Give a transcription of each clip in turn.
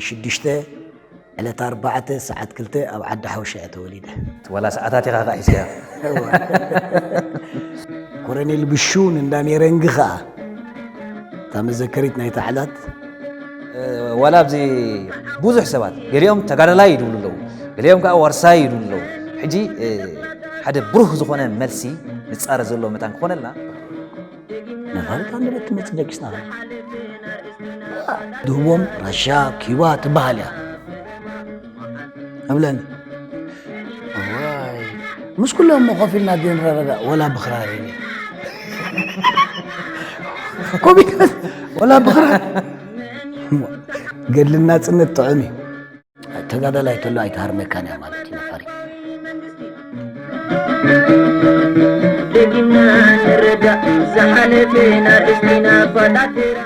ሽዱሽተ ዕለት ኣርባዕተ ሰዓት ክልተ ኣብ ዓዲ ሓውሻ እየ ተወሊደ። ዋላ ሰዓታት ኢኻ ካ ሒዝካ። ኮረኔል ብሹን እንዳ ሜረንግ ኸኣ እታ መዘከሪት ናይታ ዕለት። ዋላ ኣብዚ ብዙሕ ሰባት ገሊኦም ተጋዳላይ ይድብሉ ኣለዉ፣ ገሊኦም ከዓ ዋርሳይ ይድብሉ ኣለዉ። ሕጂ ሓደ ብሩህ ዝኾነ መልሲ ንጻረ ዘሎ መታን ክኾነልና ነፋሪት ኣንደበት ትመጽእ ደቂስና ድህቦም ራሻ ኪባ ትበሃል እያ እብለኒ። እዋይ፣ ምስ ኩሎም እሞ ኮፍ ኢልና ድየ ንረዳዳእ ወላ ብኽራር ኢለ። ኮሚት ወላ ብኽራር። ገድሊ ናጽነት ጥዑም እዩ። ተጋዳላይ ተሎ ኣይትሃርመካን እያ ማለት እዩ ነፋሪት። ደጊምና ንረዳእ ዝሓለፈና ደስቲና ኣባጣጥራ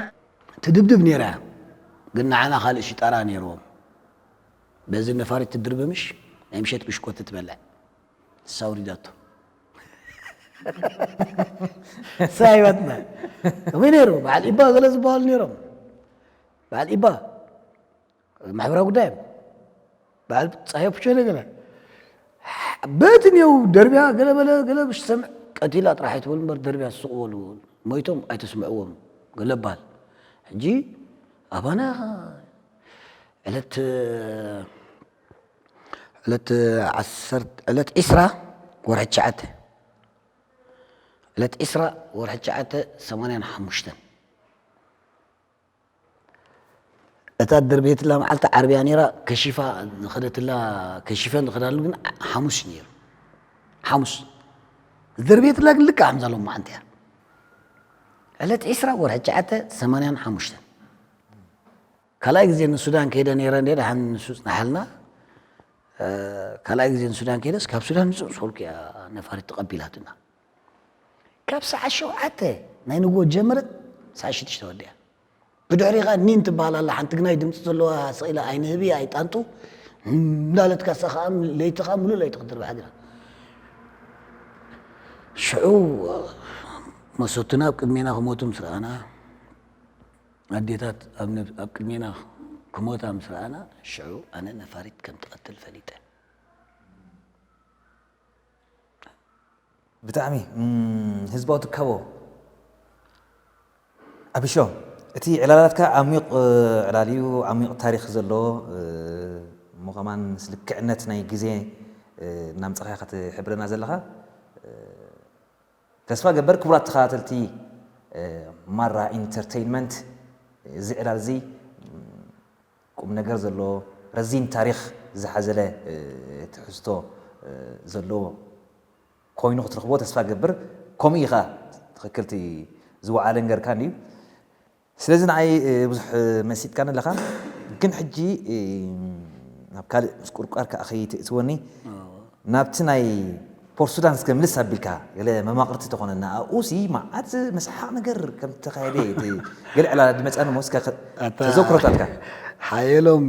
ትድብድብ ነይራ እያ፣ ግን ንዓና ካልእ ሽጣራ ነይርዎም። በዚ ነፋሪት ትድርብምሽ ናይ ምሸት ብሽኮቲ ትበልዕ ንሳ ኣውሪዳቶ። ንሳ ሂባትና። ከመይ ነይሩ? በዓል ኢባ ገለ ዝበሃሉ ነይሮም። በዓል ኢባ ማሕበራዊ ጉዳይ እዮም። በዓል ጻየ ፑቸለ ገለ በቲ ኔው ደርቢያ ገለ በለ ገለ ብሽ ሰምዕ ቀቲላ ጥራሕ ኣይትበሉ እምበር ደርቢያ ስቕ በሉ ሞይቶም ኣይተስምዕዎም ገለ በሃል። ሕጂ ኣባና ዕለት ዕለት ዓሰርተ ዕለት ዒስራ ወርሒ ትሽዓተ ዕለት ዒስራ ወርሒ ትሽዓተ ሰማንያን ሓሙሽተን እታ ድርቤትላ መዓልቲ ዓርብያ ነይራ ከሺፋ ዝኸደትላ ከሺፈን ዝኸዳሉ ግን ሓሙስ እዩ ነይሩ። ሓሙስ ዝድርቤትላ ግን ልክዕ ከምዛ ሎም መዓልቲ እያ። ዕለት ዒስራ ወርሒ ትሽዓተ ሰማንያን ሓሙሽተን ካልኣይ ግዜ ንሱዳን ከይደ ነይረ እንደ ደሓን ንሱ ፅናሓልና ካልኣይ ግዜ ንሱዳን ከይደስ ካብ ሱዳን ምፅእ ምስ በልኩ እያ ነፋሪት ተቐቢላትና። ካብ ሰዓት ሸውዓተ ናይ ንግሆ ጀመረት ሰዓት ሽዱሽተ ወዲኣ። ብድሕሪኻ ኒን ትበሃል ኣላ ሓንቲ ግናይ ድምፂ ዘለዋ ስቕ ኢላ ኣይንህቢ ኣይጣንጡ እንዳለትካ እሳ ከዓ ለይቲ ከዓ ሙሉእ ለይቲ ክትድርባሕ ግና ሽዑ መሰቱና ኣብ ቅድሜና ክሞቱ ምስ ረኣና ኣዴታት ኣብ ቅድሜና ክሞታ ምስ ረኣና ሽዑ ኣነ ነፋሪት ከም ትቐትል ፈሊጠ። ብጣዕሚ ህዝባዊ ትካቦ ኣቢሾ፣ እቲ ዕላላትካ ዓሚቕ ዕላል እዩ፣ ዓሚቕ ታሪኽ ዘለዎ እሞ ከማን ምስ ልክዕነት ናይ ግዜ እናምፀኻያ ክትሕብረና ዘለኻ ተስፋ ገበር። ክቡራት ተኸታተልቲ ማራ ኢንተርተይንመንት፣ እዚ ዕላል እዚ ቁም ነገር ዘለዎ ረዚን ታሪኽ ዝሓዘለ ትሕዝቶ ዘለዎ ኮይኑ ክትረኽቦ ተስፋ ገብር። ከምኡ ኢኻ ትኽክልቲ ዝወዓለ ንገርካ እንድዩ። ስለዚ ንዓይ ብዙሕ መሲጥካኒ ኣለኻ፣ ግን ሕጂ ናብ ካልእ ምስቁርቋር ከዓ ከይትእትወኒ ናብቲ ናይ ፖርት ሱዳን እስከ ምልስ ኣቢልካ ገለ መማቕርቲ ተኾነና ኣብኡ ሲ መዓት መስሓቕ ነገር ከም ተኻየደ እቲ ገለ ዕላላ ድመፅኣኒ እሞ እስከ ኣታ ተዘክሮታትካ ሓየሎም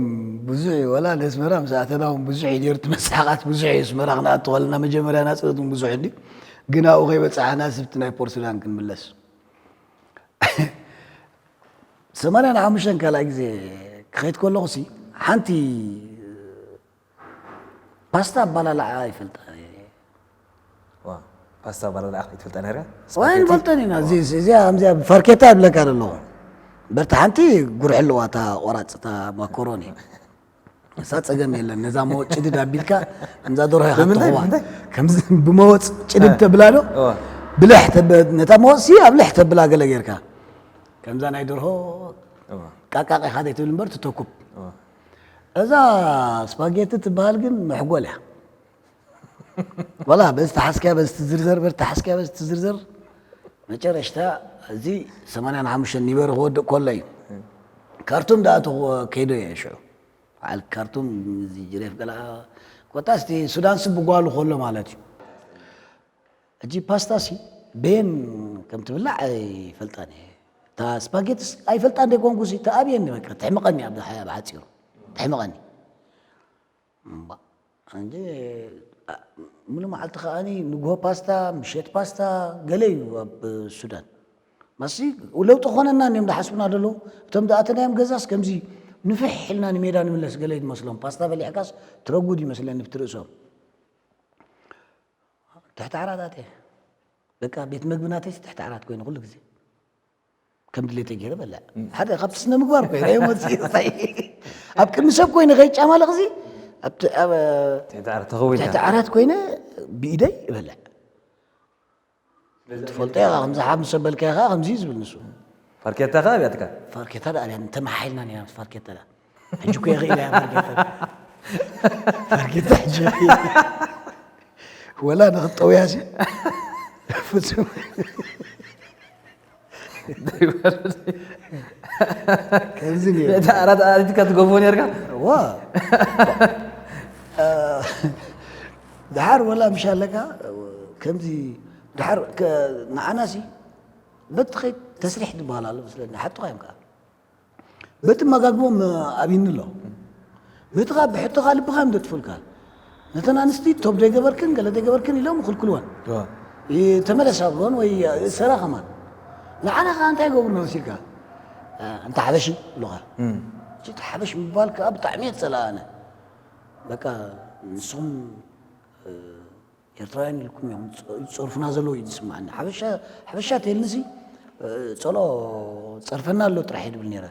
ብዙሕ እዩ ወላ ነስመራ ምስ ኣተና እውን ብዙሕ እዩ ነይሩ እቲ መስሓቓት ብዙሕ እዩ ኣስመራ ክንኣቱ ከለና መጀመርያ ናፅነት እውን ብዙሕ እንዲ ግን ኣብኡ ከይበፃሓና ስብቲ ናይ ፖርት ሱዳን ክንምለስ ሰማንያን ሓሙሽተን ካልኣይ ግዜ ክኸይድ ከለኹ ሲ ሓንቲ ፓስታ ኣባላልዓ ይፈልጣ ፓስታ ኣባላልዓ ክትፈልጣ ነርካ? ዋይን ፈልጠን ኢና እዚኣ ከምዚኣ ብፋርኬታ ይብለካ ዘለኹ በርቲ ሓንቲ ጉርሒ ኣለዋ እታ ቆራፅ እታ ማኮሮኒ እሳ ፀገም የለን ነዛ መወፅ ጭድድ ኣቢልካ ከምዛ ደርሆ ኢኻ ትህዋ ከምዚ ብመወፅ ጭድድ ተብላ ዶ ብልሕ ነታ መወፅሲ ኣብ ልሕ ተብላ ገለ ጌርካ ከምዛ ናይ ደርሆ ቃቃቂ ኢኻ ዘይትብል እምበር ትተኩብ እዛ ስፓጌቲ ትበሃል ግን መሕጎል እያ ወላ በዚ ተሓዝክያ በዚ ትዝርዘር በዚ ተሓዝክያ በዚ ትዝርዘር መጨረሽታ እዚ ሰማንያን ሓሙሽተን ኒበር ክወድእ ከሎ እዩ ካርቱም ደኣ ከይዶ እየ ሽዑ በዓል ካርቱም እዚ ጅሬፍ ገላ ኮታ እስቲ ሱዳን ስብ ብጓሉ ከሎ ማለት እዩ ሕጂ ፓስታ ሲ በየን ከም ትብላዕ ኣይፈልጣን እየ እታ ስፓጌትስ ኣይፈልጣን ደይኮንኩ ሲ ተኣብየኒ በቃ ትሕምቐኒ ኣብ ሓፂሩ ትሕምቐኒ እንጂ ሙሉ መዓልቲ ከዓኒ ንግሆ ፓስታ ምሸት ፓስታ ገለ እዩ ኣብ ሱዳን ማሲ ለውጢ ኮነና እንዲም ዝሓስቡና ዘለዉ እቶም ዝኣተናዮም ገዛስ ከምዚ ንፍሕ ኢልና ንሜዳ ንምለስ ገለ ይመስሎም። ፓስታ በሊዕካስ ትረጉድ ይመስለኒ ብቲ ርእሶም። ትሕቲ ዓራት ኣትየ። በቃ ቤት መግቢ ናተይስ ትሕቲ ዓራት ኮይኑ ኩሉ ግዜ። ከም ድሌተይ ገይረ በልዕ። ሓደ ካብቲ ስነ ምግባር ኮይኑ እየ መፅእ። ኣብ ቅድሚ ሰብ ኮይኑ ከይጫማለቕ እዚ ኣብቲ ኣብ ትሕቲ ዓራት ተኸዊልካ ትሕቲ ዓራት ኮይነ ብኢደይ እበልዕ። ትፈልጦ ኢኻ ከምዚ ሓብ ምስ ኣበልካዮ ከዓ ከምዚ እዩ ዝብል ንሱ። ፋርኬታ ከ ኣብያትካ ፋርኬታ ደኣ ኣብያ ተመሓይልና ኔና ምስ ፋርኬታ ደኣ ሕጂ እኮ የኽእል እያ ፋርኬታ ፋርኬታ ሕጂ የኽእል ወላ ንኽትጠውያ ሲ ፍጹም ከምዚ ነይሩ ዓራት ኣሪትካ ትገፎ ነርካ ዋ ድሓር ወላ ምሽ ኣለካ ከምዚ ድሓር ንዓናሲ በቲ ኸይድ ተስሪሕ ዝበሃል ኣሎ መስለኒ ሓጥኻ እዮም ከዓ በቲ መጋግቦም ኣብይኒ ኣሎ በቲ ከዓ ብሕቶኻ ልብኻ እዮም ደጥፉልካ ነተን ኣንስቲ ቶብ ዘይገበርክን ገለ ዘይገበርክን ኢሎም ይኽልክልወን ተመለስ ኣብሎን ወይ እሰራ ከማን ንዓና ከዓ እንታይ ይገብሩ መሲልካ ኣንታ ሓበሺ ብሎኻ እቲ ሓበሽ ምባል ከዓ ብጣዕሚ እየ ዝፀልኣ ኣነ በቃ ንስኹም ኤርትራውያን ኢልኩም እዮም ዝፀርፉና ዘለዉ እዩ ዝስማዓኒ ሓበሻ ተልንሲ ፀሎ ፀርፈና ኣሎ ጥራሕ እየ ድብል ነይረ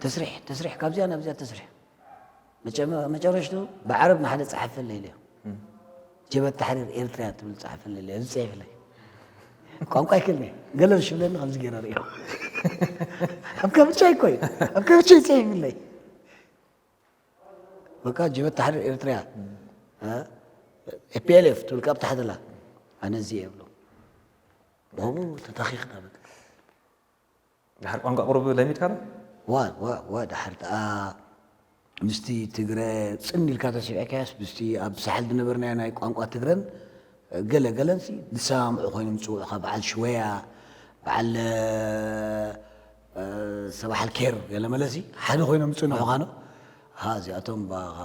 ተስሪሕ ተስሪሕ ካብዚኣ ናብዚኣ ተስሪሕ መጨረሽቱ ብዓረብ ንሓደ ፀሓፈለ ኢለ ጀበት ተሕሪር ኤርትርያ ትብል ፀሓፈለ ኢለ እዚ ፅሒፍለይ ቋንቋ ይክልኒ ገለ ዝሽብለኒ ከምዚ ገይረ ርእዮ ኣብ ከብቻ ይኮይ ኣብ ከብቻ ይፅሒፍለይ በቃ ጀበት ተሕሪር ኤርትርያ ፒኤልኤፍ ትብል ካብ ታሕተላ ኣነ እዚ የብሎ ብኡ ተታኺኽና በቃ ድሓር ቋንቋ ቁሩብ ለሚድካ ዶ ዋ ዋ ዋ ድሓር ተኣ ምስቲ ትግረ ጽን ኢልካ ተሲዕካያስ ምስቲ ኣብ ሳሕል ዝነበርናዮ ናይ ቋንቋ ትግረን ገለ ገለን ሲ ዝሰማምዑ ኮይኖም ዝፅውዑኻ በዓል ሽወያ በዓል ሰባሓል ኬር ገለ መለሲ ሓደ ኮይኖም ዝፅንሑኻ ዶ ሃ እዚኣቶም ባኻ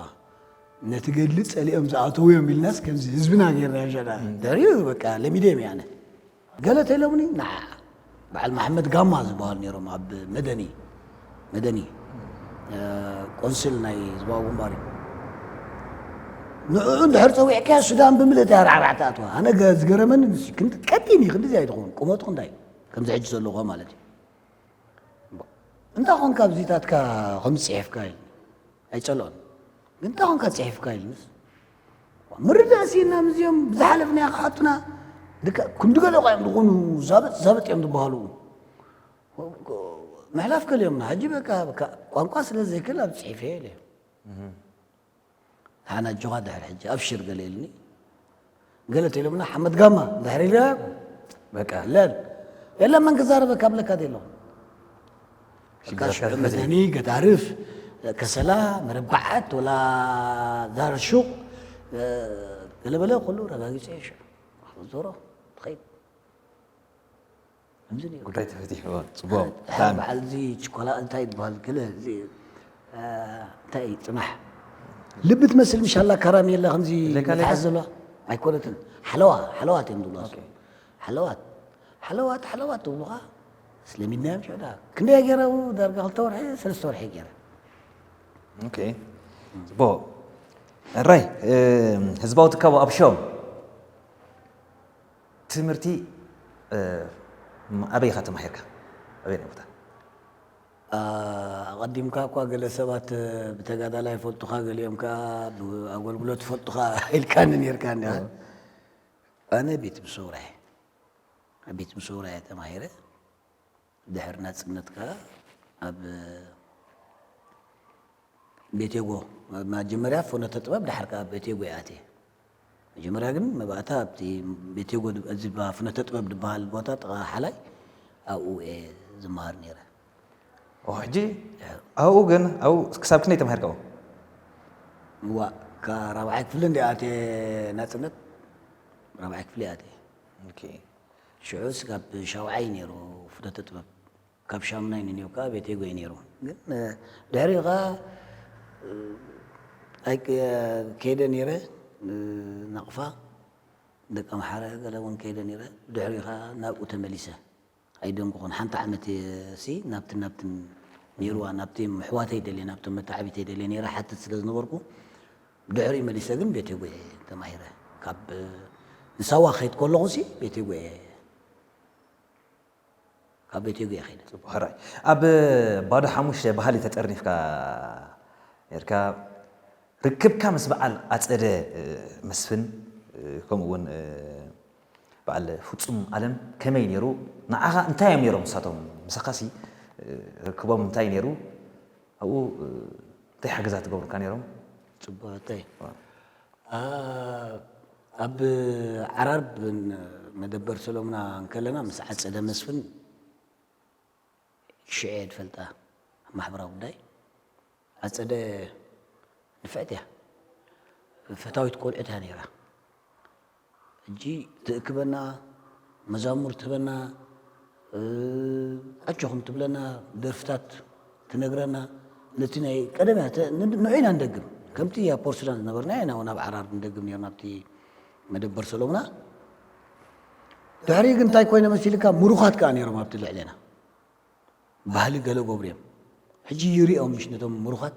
ነቲ ገድሊ ጸሊኦም ዝኣተውዮም ኢልናስ ከምዚ ህዝብና ጌርና ሸዳ ድሕሪኡ በቃ ለሚደዮም ያነ ገለ ተይሎምኒ ንዓ በዓል መሓመድ ጋማ ዝበሃሉ ነይሮም ኣብ መደኒ መደኒ ቆንስል ናይ ህዝባዊ ግንባር እዩ ንዕኡ እንድሕር ፀዊዕካዮ ሱዳን ብምልእቲ ኣርዓርዓተ ኣትዋ ኣነ ዝገረመኒ ንሱ ክንዲ ቀጢን እዩ ክንዲዚ ኣይትኸውን ቁመቱ ክንዳይ ከምዚ ሕጂ ዘለኹ ማለት እዩ እንታይ ኾንካ ኣብዚታትካ ከም ዝፅሒፍካ ኢሉ ኣይፀልኦን ግን እንታይ ኾንካ ፅሒፍካ ኢሉንስ ምርዳእ ሲና ምዚኦም ብዝሓለፍናዮ ክሓቱና ክንዲ ገለ ቋዮም ዝኾኑ ዛበጥ ዛበጥ እዮም ዝበሃሉ ምሕላፍ ከልዮምና ሕጂ በቃ ቋንቋ ስለ ዘይክእል ኣብ ፅሒፈ ኢለ ሓና ጆኻ ድሕር ሕጂ ኣብሽር ገለ ኢልኒ ገለ ተኢሎምና ሓመድ ጋማ ድሕር ኢለ በቃ ለን የለ መን ክዛረበካ ኣብለካ የለኹም ሽዑ መዘኒ ገዳርፍ ከሰላ መረብ ጓዓት ወላ ዳር ሹቕ ገለበለ ኩሉ ረጋጊፀ ሽዑ ዞሮ ትኸይድ ጉዳይ ተፈቲሑ ጽቡቅ ብጣዕሚ በዓል እዚ ችኮላ እንታይ ይበሃል ገለ እዚ እንታይ እዩ ጽናሕ ልቢ ትመስል ምሻላ ካራሜላ ከምዚ ለካ፣ ለካ። መትሓዝ ዘለዋ ኣይኮነትን ሓለዋ ሓለዋት እዮም ዝብሉ ኣስሉ ሓለዋት ሓለዋት ሓለዋት ትብሉኻ ስለሚድናዮም ሽዑ ዳ ክንደይ ገይረ ዳርጋ ክልተ ወርሒ ሰለስተ ወርሒ ገይረ ኦኬ ጽቡቅ ራይ ህዝባዊ ትካቦ ኣብ ሸም ትምህርቲ ኣበይ ኢኻ ተማሂርካ? ኣበይ ናይ ቦታ? ኣቐዲምካ እኳ ገለ ሰባት ብተጋዳላይ ይፈልጡኻ፣ ገሊኦም ከኣ ብኣገልግሎት ይፈልጡኻ ኢልካኒ ኔርካ እንዲኻ። ኣነ ቤት ምሰውራ እየ። ኣብ ቤት ምሰውራ እየ ተማሂረ። ድሕሪ ናጽነት ከኣ ኣብ ቤቴጎ መጀመርያ ፍኖተ ጥበብ ድሓር ከኣ ቤቴጎ ይኣትየ መጀመርያ ግን መባእታ ኣብቲ ቤቴጎ እዚ ፍኖተ ጥበብ ዝበሃል ቦታ ጥቓ ሓላይ ኣብኡ እየ ዝመሃር ነይረ ሕጂ ኣብኡ ግን ኣብኡ ክሳብ ክንደይ ተማሂርካዎ ዋ ካብ ራብዓይ ክፍሊ እንዲ ኣትየ ናፅነት ራብዓይ ክፍሊ ኣትየ ሽዑስ ካብ ሻውዓይ ነይሩ ፍኖተ ጥበብ ካብ ሻምናይ ንኔው ከዓ ቤቴጎ እዩ ነይሩ ግን ድሕሪኡ ከዓ ከይደ ነይረ ናቕፋ ደቂ ኣምሓረ ገለ እውን ከይደ ነይረ ድሕሪኡ ከዓ ናብኡ ተመሊሰ ኣይደንጉኹን ሓንቲ ዓመት ሲ ናብትን ናብትን ነይርዋ። ናብቲ ምሕዋተይ ደልየ፣ ናብቶም መተዓቢተይ ደልየ ነይረ ሓትት ስለ ዝነበርኩ፣ ድሕሪኡ መሊሰ ግን ቤት ሄጎ እየ ተማሂረ። ካብ ንሳዋ ክኸይድ ከለኹ ሲ ቤት ሄጎ እየ፣ ካብ ቤት ሄጎ እየ ከይደ። ጽቡቕ፣ ሕራይ። ኣብ ባዶ ሓሙሽተ ባህሊ ተጠርኒፍካ ነርካ። ርክብካ ምስ በዓል ኣጸደ፣ እ፣ መስፍን፣ እ፣ ከምኡ እውን፣ እ፣ በዓል ፍጹም ኣለም ከመይ ነይሩ? ንዓኻ እንታይ እዮም ነይሮም ንሳቶም? ምሳኻሲ፣ እ፣ ርክቦም እንታይ ነይሩ? ኣብኡ፣ እ፣ እንታይ ሓገዛ ትገብሩካ ነይሮም? ጽቡቕ፣ እተይ። ዋ። ኣ-፣ ኣብ ዓራርብ ን-፣ መደበር ሰሎምና እንከለና ምስ ኣጸደ መስፍን ሽዑ እየ ዝፈልጣ ኣብ ማሕበራዊ ጉዳይ። ኣጸደ ንፍዕቲ እያ። ፈታዊት ቆልዑት እያ ነይራ። ሕጂ ትእክበና፣ መዛሙር ትህበና፣ እ፣ ኣጆኹም ትብለና፣ ደርፍታት ትነግረና። ነቲ ናይ ቀደም እያ፣ ተ-፣ ን-፣ ንዑ ኢና ንደግም። ከምቲ ኣብ ፖርትላንድ ዝነበርና ኢና እውን ኣብ ዓራርብ ንደግም ነይርና ኣብቲ መደበር ሰሎምና። ድሕሪኡ ግን እንታይ ኮይነ መሲልካ፣ ምሩኻት ከኣ ነይሮም ኣብቲ ልዕሌና። ባህሊ ገለ ገብሩ እዮም። ሕጂ ይሪኦም ምሽ ነቶም ምሩኻት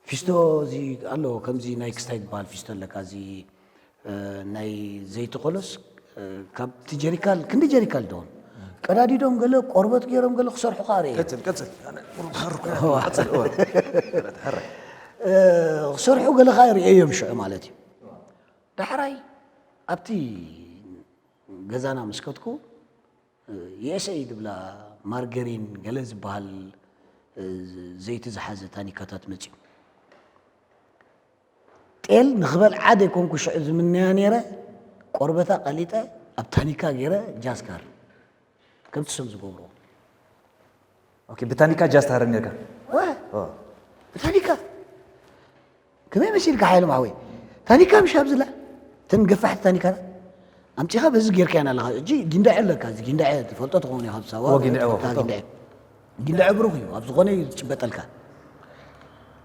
ፊስቶ እዚ ኣሎ፣ ከምዚ ናይ ክስታይ ዝበሃል ፊስቶ ኣለካ፣ እዚ፣ እ፣ ናይ ዘይቲ ኮሎስ፣ እ፣ ካብቲ ጀሪካል፣ ክንዲ ጀሪካል ደውን ቀዳዲዶም ገለ ቆርበት ገይሮም ገለ ክሰርሑ ከኣ ርእየ። ቀጽል፣ ቀጽል። ኣነ ቁሩብ ክሃርኩ እዋ። ቀጽል፣ እዋ። ሕራይ። እ፣ ክሰርሑ ገለ ከኣ ርእየዮም ሽዑ ማለት እዩ። ዳሕራይ ኣብቲ ገዛና ምስ ከድኩ፣ ዩ ኤስ ኤ ድብላ ማርገሪን ገለ ዝበሃል፣ እ፣ ዘይቲ ዝሓዘ ታኒካታት መጺኡ። ጤል ንኽበልዓ ዘይኮንኩ ሽዑ ዝምነያ ነይረ፣ ቆርበታ ቀሊጠ ኣብ ታኒካ ገይረ ጃስካር፣ ከምቲ ሰብ ዝገብርዎ። ኦኬ፣ ብታኒካ ጃስ ትሃርም ነርካ? ወ-፣ ኦ። ብታኒካ። ከመይ መሲልካ ሓይሎም ሓወይ? ታኒካ ምሽ ኣብዝላ? እተን ገፋሕቲ ታኒካታት ኣምጺኻ በዚ ጌርካየን ኣለኻ። ሕጂ ጊንዳዐ ኣለካ፣ እዚ ጊንዳዐ ትፈልጦ ትኸውን ኢኻ፣ ኣብ ሳዋ ዎ፣ ጊንዳዐ፣ ዎ፣ እታ ፈልጦ። ጊንዳዐ። ጊንዳዐ ብሩኽ እዩ፣ ኣብ ዝኾነ እዩ ዝጭበጠልካ።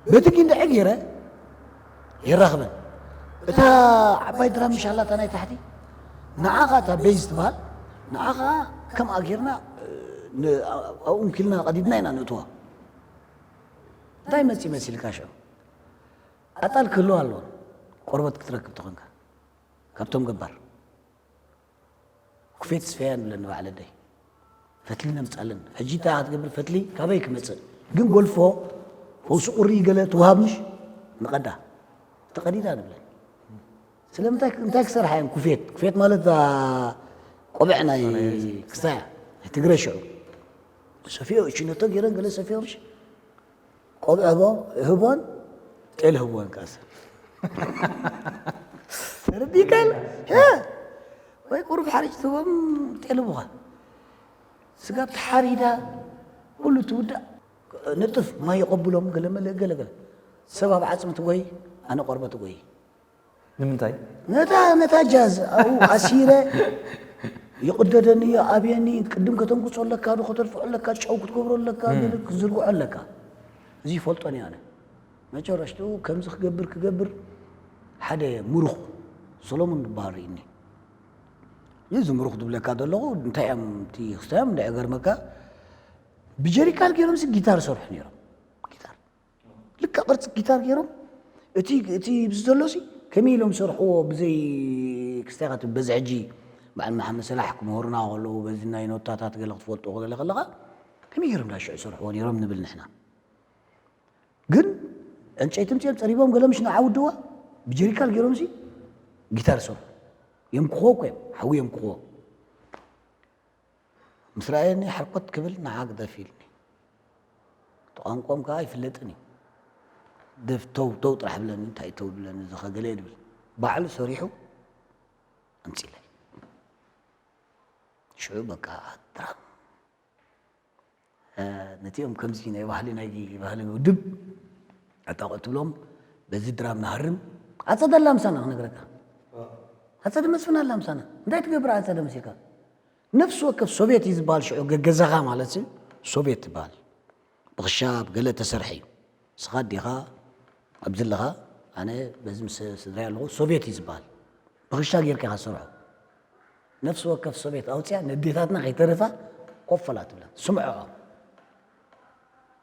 በቲ ጊንዳዐ ገይረ የራኽበን። እታ ዓባይ ድራም ምሽ ኣላ፣ እታ ናይ ታሕቲ፣ ንዓ ኸኣ እታ ቤዝ ትበሃል፣ ንዓ ኸኣ ከምኣ ጌርና፣ እ፣ ን-፣ ኣብኡ እንኪልና ቀዲድና ኢና ነእትዋ። እንታይ መጺእ መሲልካ ሽዑ? ኣጣል ክህልዋ ኣለዎ፣ ቆርበት ክትረክብ ተኾንካ። ካብቶም ገባር። ኩፌት ስፈያ ንብለን ንባዕለደይ። ፈትሊ ነምጻለን። ሕጂ እንታይ ክትገብር ፈትሊ ካበይ ክመጽእ? ግን ጎልፎ፣ ፈውሲ ቁሪ ገለ ትወሃብ ምሽ? ንቐዳ። ተቐዲዳ ንብለን። ስለምንታይ፣ እንታይ ክሰርሓ እየን ኩፌት? ኩፌት ማለት እዛ ቆብዕ ናይ ክስታያ፣ ናይ ትግረ ሽዑ። ሰፊዮ፣ እሽነቶ ገይረን ገለ ሰፊዮ ምሽ? ቆብዕ ህቦ-፣ ህቦን ጤል ህቦን ካስ። ተረዲካል? እ? ወይ ቁሩብ ሓርጭ ትህቦም ጤል ህቦኻ። ስጋ ተሓሪዳ፣ ኩሉ ትውዳእ። ንጥፍ ማይ የቐብሎም፣ ገለ መለ፣ ገለ ገለ። ሰብ ኣብ ዓጽሚ ትጎይ፣ ኣነ ቆርበት እጎይ። ንምንታይ? ነታ፣ ነታ ጃዝ ኣብኡ ኣሲረ ይቕደደኒ እዩ፣ ኣብየኒ፣ ቅድም ከተንቁጾ ኣለካ፣ ዶ ከተድፍዖ ኣለካ፣ ጨው ክትገብሮ ኣለካ፣ እም። ገለ ክትዝርግሖ ኣለካ። እዚ ይፈልጦን እየ ኣነ። መጨረሽትኡ ከምዚ ክገብር፣ ክገብር ሓደ ምሩኽ ሰሎሞን ዝበሃል ርኢኒ። እዚ ምሩኽ ዝብለካ ዘለኹ፣ እንታይ እዮም እቲ ክስታይ እዮም፣ እንዳ ገርመካ፣ ብጀሪካን ገይሮምሲ ጊታር ይሰርሑ ነይሮም። ጊታር። ልክዕ ቅርጺ ጊታር ገይሮም፣ እቲ፣ እቲ ብዚ ዘሎሲ ከመይ ኢሎም ይሰርሕዎ ብዘይ ክስታያት? በዚ ሕጂ በዓል መሓመድ ሰላሕ ክምህሩና ከለዉ፣ በዚ ናይ ኖታታት ገለ ክትፈልጦ ገለ ከለኻ፣ ከመይ ገይሮም ዳ ሽዑ ይሰርሕዎ ነይሮም ንብል ንሕና። ግን ዕንጨይቲ ኣምጺኦም ጸሪቦም ገለ ምሽ ንዓ ውድዋ፣ ብጀሪካን ገይሮምሲ ጊታር ይሰርሑ። የምክኽዎ እኮ እዮም፣ ሓዊ የምክኽዎ። ምስ ረኣየኒ ሓርኮት ክብል ንዓ ግደፍ ኢልኒ። እቲ ቋንቋኦም ከኣ ኣይፍለጥን እዩ። ደፍ ተው ተው ጥራሕ ብለኒ፣ እንታይ ተው ብለኒ፣ እዚ ኸ ገለ ድብል። ባዕሉ ሰሪሑ ኣምጺለይ። ሽዑ በቃ ድራም፣ እ፣ ነቲኦም ከምዚ ናይ ባህሊ፣ ናይ ባህሊ ውድብ ኣጣቕዑ ትብሎም፣ በዚ ድራም ንሃርም። ኣጸደ ኣላ ምሳና ክነግረካ። ኣጸደ መስፍን ኣላ ምሳና። እንታይ ትገብር ኣጸደ መሲልካ? ነፍሲ ወከፍ ሶቬት እዩ ዝበሃል ሽዑ ገ-፣ ገዛኻ ማለት እዩ ሶቬት ትበሃል። ብኽሻብ ገለ ተሰርሐ እዩ። ንስኻ ኣዴኻ ኣብዚ ኣለኻ፣ ኣነ በዚ ምስ ስድራይ ኣለኹ፣ ሶቬት እዩ ዝበሃል። ብኽሻ ጌርካ ኢኻ ትሰርሖ። ነፍሲ ወከፍ ሶቬት ኣውጽያ ነዴታትና ከይተረፋ ኮፈላ ትብለን። ስምዖ።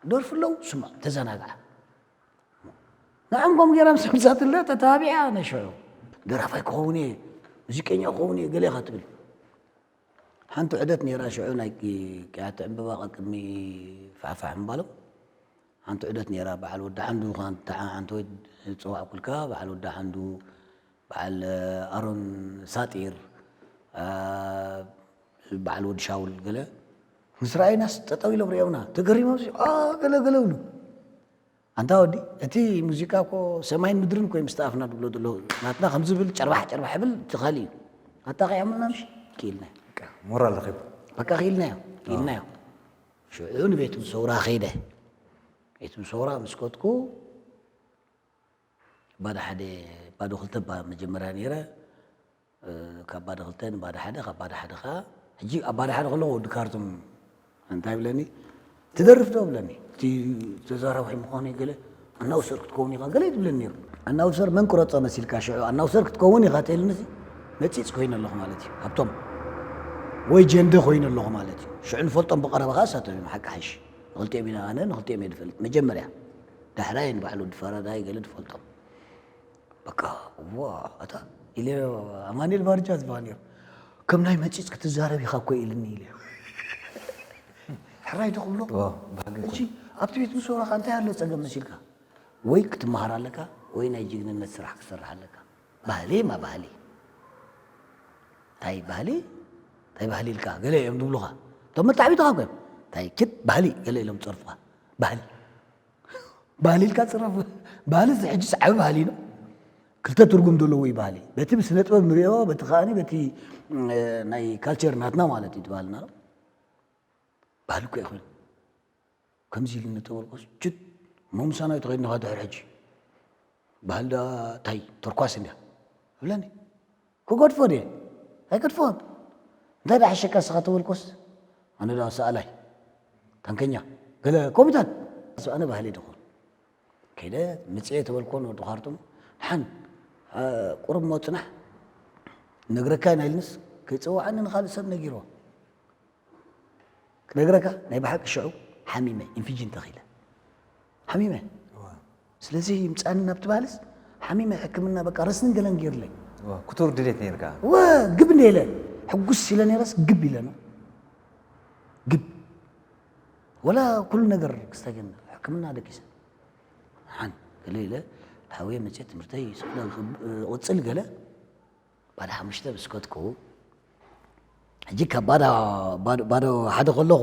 ደርፊ ኣለዉ፣ ስማዕ፣ ተዘናግዓ። ንዓም ከምኡ ገይራ ምስ ሓምሳትለ ተታቢዓ ናይ ሽዑ። ደራፋይ ክኸውን እየ፣ ሙዚቀኛ ክኸውን እየ፣ ገለ ኢኻ ትብል። ሓንቲ ዑደት ነይራ ሽዑ ናይ ቅያቲ ዕምበባ ቅድሚ ፋሕፋሕ ምባሎም። ሓንቲ ዑደት ነይራ፣ በዓል ወዲ ዓንዱ፣ ሓንቲ ወይ ዝጸዋዕኩልካ፣ በዓል ወዲ ዓንዱ፣ በዓል ኣሮን ሳጢር፣ ኣ፣ በዓል ወዲ ሻውል ገለ ምስ ረኣዩናስ ጠጠው ኢሎም ሪኦምና፣ ተገሪሞም ሲ፣ "ኣ፣ ገለ፣ ገለ" ብሉ። ኣንታ ወዲ፣ እቲ ሙዚቃ እኮ ሰማይን ምድርን እኮ እዩ ምስተኣፍና ዝብሎ ዘለዉ። ናትና ከም ዝብል ጨርባሕ ጨርባሕ ይብል፣ እቲ ካልእ እዩ። ኣጣቒዖምና ምሽ? ክኢልናዮ። በቃ፣ ሞራል ረኺቡ። በቃ፣ ክኢልናዮ፣ ክኢልናዮ። ሽዑ ንቤት ምሰውራ ከይደ። ቤት ምሰውራ ምስ ከድኩ፣ ባዶ ሓደ፣ ባዶ ክልተ እባ መጀመርያ ነይረ። እ፣ ካብ ባዶ ክልተ ንባዶ ሓደ፣ ካብ ባዶ ሓደ ኸዓ፣ ሕጂ ኣብ ባዶ ሓደ ከለኹ ወዲ ካርቱም እንታይ ይብለኒ? "ትደርፍ ዶ?" ብለኒ። "እቲ ተዛራባይ ምዃኑ ገለ ኣናውሰር ክትከውን ኢኻ ገለ" ትብለኒ ነይሩ። ኣናውሰር መን ቅረጾ መሲልካ ሽዑ? ኣናውሰር ክትከውን ኢኻ ተልንሲ መጺጽ ኮይነ ኣለኹ ማለት እዩ። ሃብቶም ወይ ጀንደ ኮይነ ኣለኹ ማለት እዩ። ሽዑ ንፈልጦም ብቐረባ ኸዓ እሳቶም እዮም ሓቂ ሓይሽ። ንኽልቲኦም ኢና ኣነ፣ ንኽልቲኦም እየ ዝፈልጥ። መጀመርያ። ዳሕራይ ንባዕሉ ድፈረዳይ ገለ ድፈልጦም። በቃ፣ ዋ፣ ኣታ፣ ኢለ ኣማኑኤል ባርጃ ዝበሃል ነይሩ። "ከም ናይ መጺጽ ክትዛረብ ኢኻ እኮ" ኢልኒ ኢለ። ሕራይ ዶ ክብሎ? ዋ፣ ባህጊ እኮ። ሕጂ ኣብቲ ቤት ምሶራኻ እንታይ ኣሎ ጸገም መሲልካ? ወይ ክትመሃር ኣለካ፣ ወይ ናይ ጅግንነት ስራሕ ክትሰርሕ ኣለካ። ባህሊ ማ ባህሊ። እንታይ ባህሊ? እንታይ ባህሊ ኢልካ? ገለ እዮም ዝብሉኻ። እቶም መታዕቢትኻ እኮ እዮም። እንታይ ክት ባህሊ ገለ ኢሎም ዝጸርፉኻ። ባህሊ። ባህሊ ኢልካ ትጽረፍ። ባህሊ እዚ ሕጂስ ዓቢ ባህሊ እዩ። ክልተ ትርጉም ዘለዎ እዩ ባህሊ። በቲ ብስነ ጥበብ ንሪኦ፣ በቲ ከኣኒ በቲ፣ እ፣ ናይ ካልቸር ናትና ማለት እዩ እቲ ባህልና። ባህሊ እኮ ይኹን። ከምዚ ኢሉ እንተበልኩስ፣ ችት፣ እሞ ምሳና ተኸይድና ድሕሪ ሕጂ። ባህሊ ደኣ እንታይ፣ ተርኳስ እንድያ። እብለኒ። ክገድፎ ድየ? ኣይገድፎን። እንታይ ደኣ ሓሸካ ንስኻ ተበልኮስ? ኣነ ደኣ ሰኣላይ፣ ታንከኛ፣ ገለ ኮሚታት። ኣነ ባህሊ ድኾን። ከይደ ምጽኤ ተበልኮ ንወዲ ኻርቱም። ደሓን፣ እ፣ ቁሩብ እሞ ጽናሕ፣ ነግረካ ኢና ኢልንስ፣ ከይጸውዓኒ ንኻልእ ሰብ ነጊርዎ። ክነግረካ፣ ናይ ብሓቂ ሽዑ ሓሚመ፣ ኢንፊጅን ተኺለ። ሓሚመ። እዋ። ስለዚ ይምጻኒ ናብቲ ባህልስ፣ ሓሚመ ሕክምና በቃ ረስንን ገለን ገይሩለይ። እዋ፣ ክቱር ድሌት ነይርካ። እወ፣ ግብ እንደ ኢለ፣ ሕጉስ ኢለ ነይረስ ግብ ኢለ ነው። ግብ። ወላ ኩሉ ነገር ክስተገን፣ ሕክምና ደቂሰ። ሓን፣ ገለ ኢለ፣ ሓውየ መጽየ ትምህርተይ፣ ስለ ክብ-፣ ቅጽል ገለ፣ ባዶ ሓሙሽተ ምስ ከድኩ፣ ሕጂ ካብ ባዶ፣ ባዶ፣ ባዶ ሓደ ከለኹ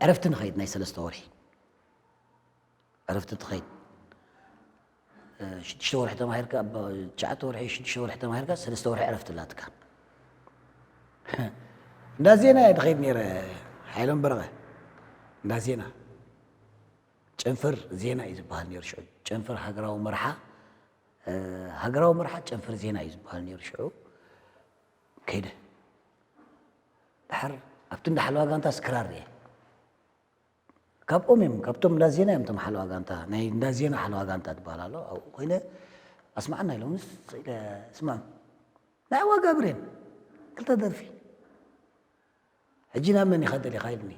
ዕረፍቲ ንኸይድ ናይ ሰለስተ ወርሒ። ዕረፍቲ ትኸይድ። እ፣ ሽዱሽተ ወርሒ ተማሂርካ፣ ኣብ ትሽዓተ ወርሒ፣ ሽዱሽተ ወርሒ ተማሂርካ፣ ሰለስተ ወርሒ ዕረፍቲ ኣላትካ። እንዳ ዜና እየ ድኸይድ ነይረ፣ ሓይሎም በረቐ። እንዳ ዜና። ጨንፈር ዜና እዩ ዝበሃል ነይሩ ሽዑ። ጨንፈር ሃገራዊ መርሓ፣ እ፣ ሃገራዊ መርሓ ጨንፈር ዜና እዩ ዝበሃል ነይሩ ሽዑ። ከይደ። ድሓር ኣብቲ እንዳ ሓለዋ ጋንታስ ክራር እየ። ካብኦም እዮም፣ ካብቶም እንዳ ዜና እዮም እቶም ሓለዋ ጋንታ፣ ናይ እንዳ ዜና ሓለዋ ጋንታ ትበሃል ኣሎ። ኣብኡ ኮይነ ኣስማዓና ኢሎምስ ኢለ ስምዖም። ናይ ዋጋ ብሬን ክልተ ደርፊ። ሕጂ ናብ መን ኢኻ ደሊኻ ኢሉኒ።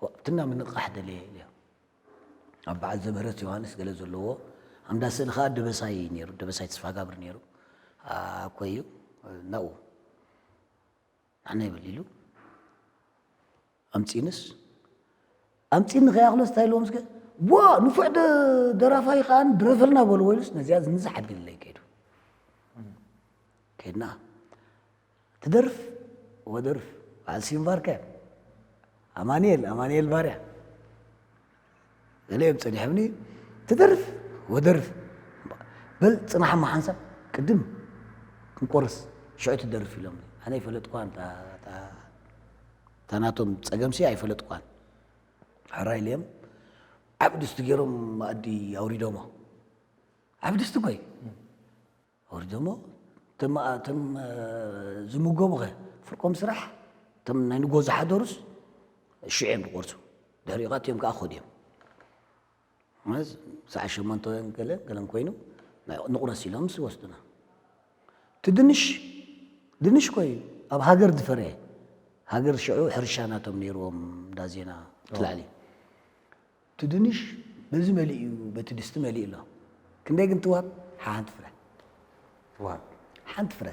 ኣብትና ምንቕቓሕ ደልየ ኢለዮ። ኣብ በዓል ዘምህረት ዮሃንስ ገለ ዘለዎ ኣምዳ ስእሊ ኸኣ ደበሳይ ነይሩ፣ ደበሳይ ተስፋጋብር ነይሩ። ኣኮ እዩ፣ ናብኡ። ንዓና ይበል ኢሉ ኣምጺንስ፣ ኣምጺኒ ከይኣኽሎስ እንታይ ኢልዎም እስከ? "ዋ፣ ንፉዕ ደ-፣ ደራፋይ ከኣ ድረፈልና" በልዎ ኢሉስ ነዚኣ ዝንዛሕ ኣቢልለይ ከይዱ። ከይድና። ትደርፍ ወደርፍ፣ በዓል ስዩም ባርካ፣ ኣማኑኤል፣ ኣማኑኤል ባርያ። ገለ እዮም ጸኒሖምኒ፣ "ትደርፍ ወደርፍ፣ በል ጽናሕ እሞ ሓንሳብ ቅድም ክንቆርስ፣ ሽዑ ትደርፍ" ኢሎምኒ። ኣነ ኣይፈለጥኳን፣ እታ፣ እታ፣ እታ ናቶም ጸገምሲ ኣይፈለጥኳን። ሕራይ ኢለዮም፣ ዓቢ ድስቲ ገይሮም መኣዲ ኣውሪዶሞ። ዓቢ ድስቲ እኮ እዩ። ኣውሪዶሞ፣ እቶም፣ እቶም፣ እ፣ ዝምገቡኸ ፍርቆም ስራሕ፣ እቶም ናይ ንጎ ዝሓደሩስ ሽዑ እዮም ዝቆርሱ። ድሕሪኡ ኸኣ እቲኦም ከኣ ክኸዱ እዮም። ማለት ሰዓት ሸሞንተ ገለ፣ ገለን ኮይኑ፣ ናይ ንቑረስ ኢሎምስ ይወስዱና። እቲ ድንሽ፣ ድንሽ እኮ እዩ ኣብ ሃገር ዝፈረየ። ሃገር ሽዑ ሕርሻ ናቶም ነይርዎም፣ እንዳ ዜና ትላዕሊ። እቲ ድንሽ በዚ መሊኡ እዩ፣ በቲ ድስቲ መሊኡ ኣሎ። ክንደይ ግን ትዋብ? ሓንቲ ፍረ። ትዋብ ሓንቲ ፍረ።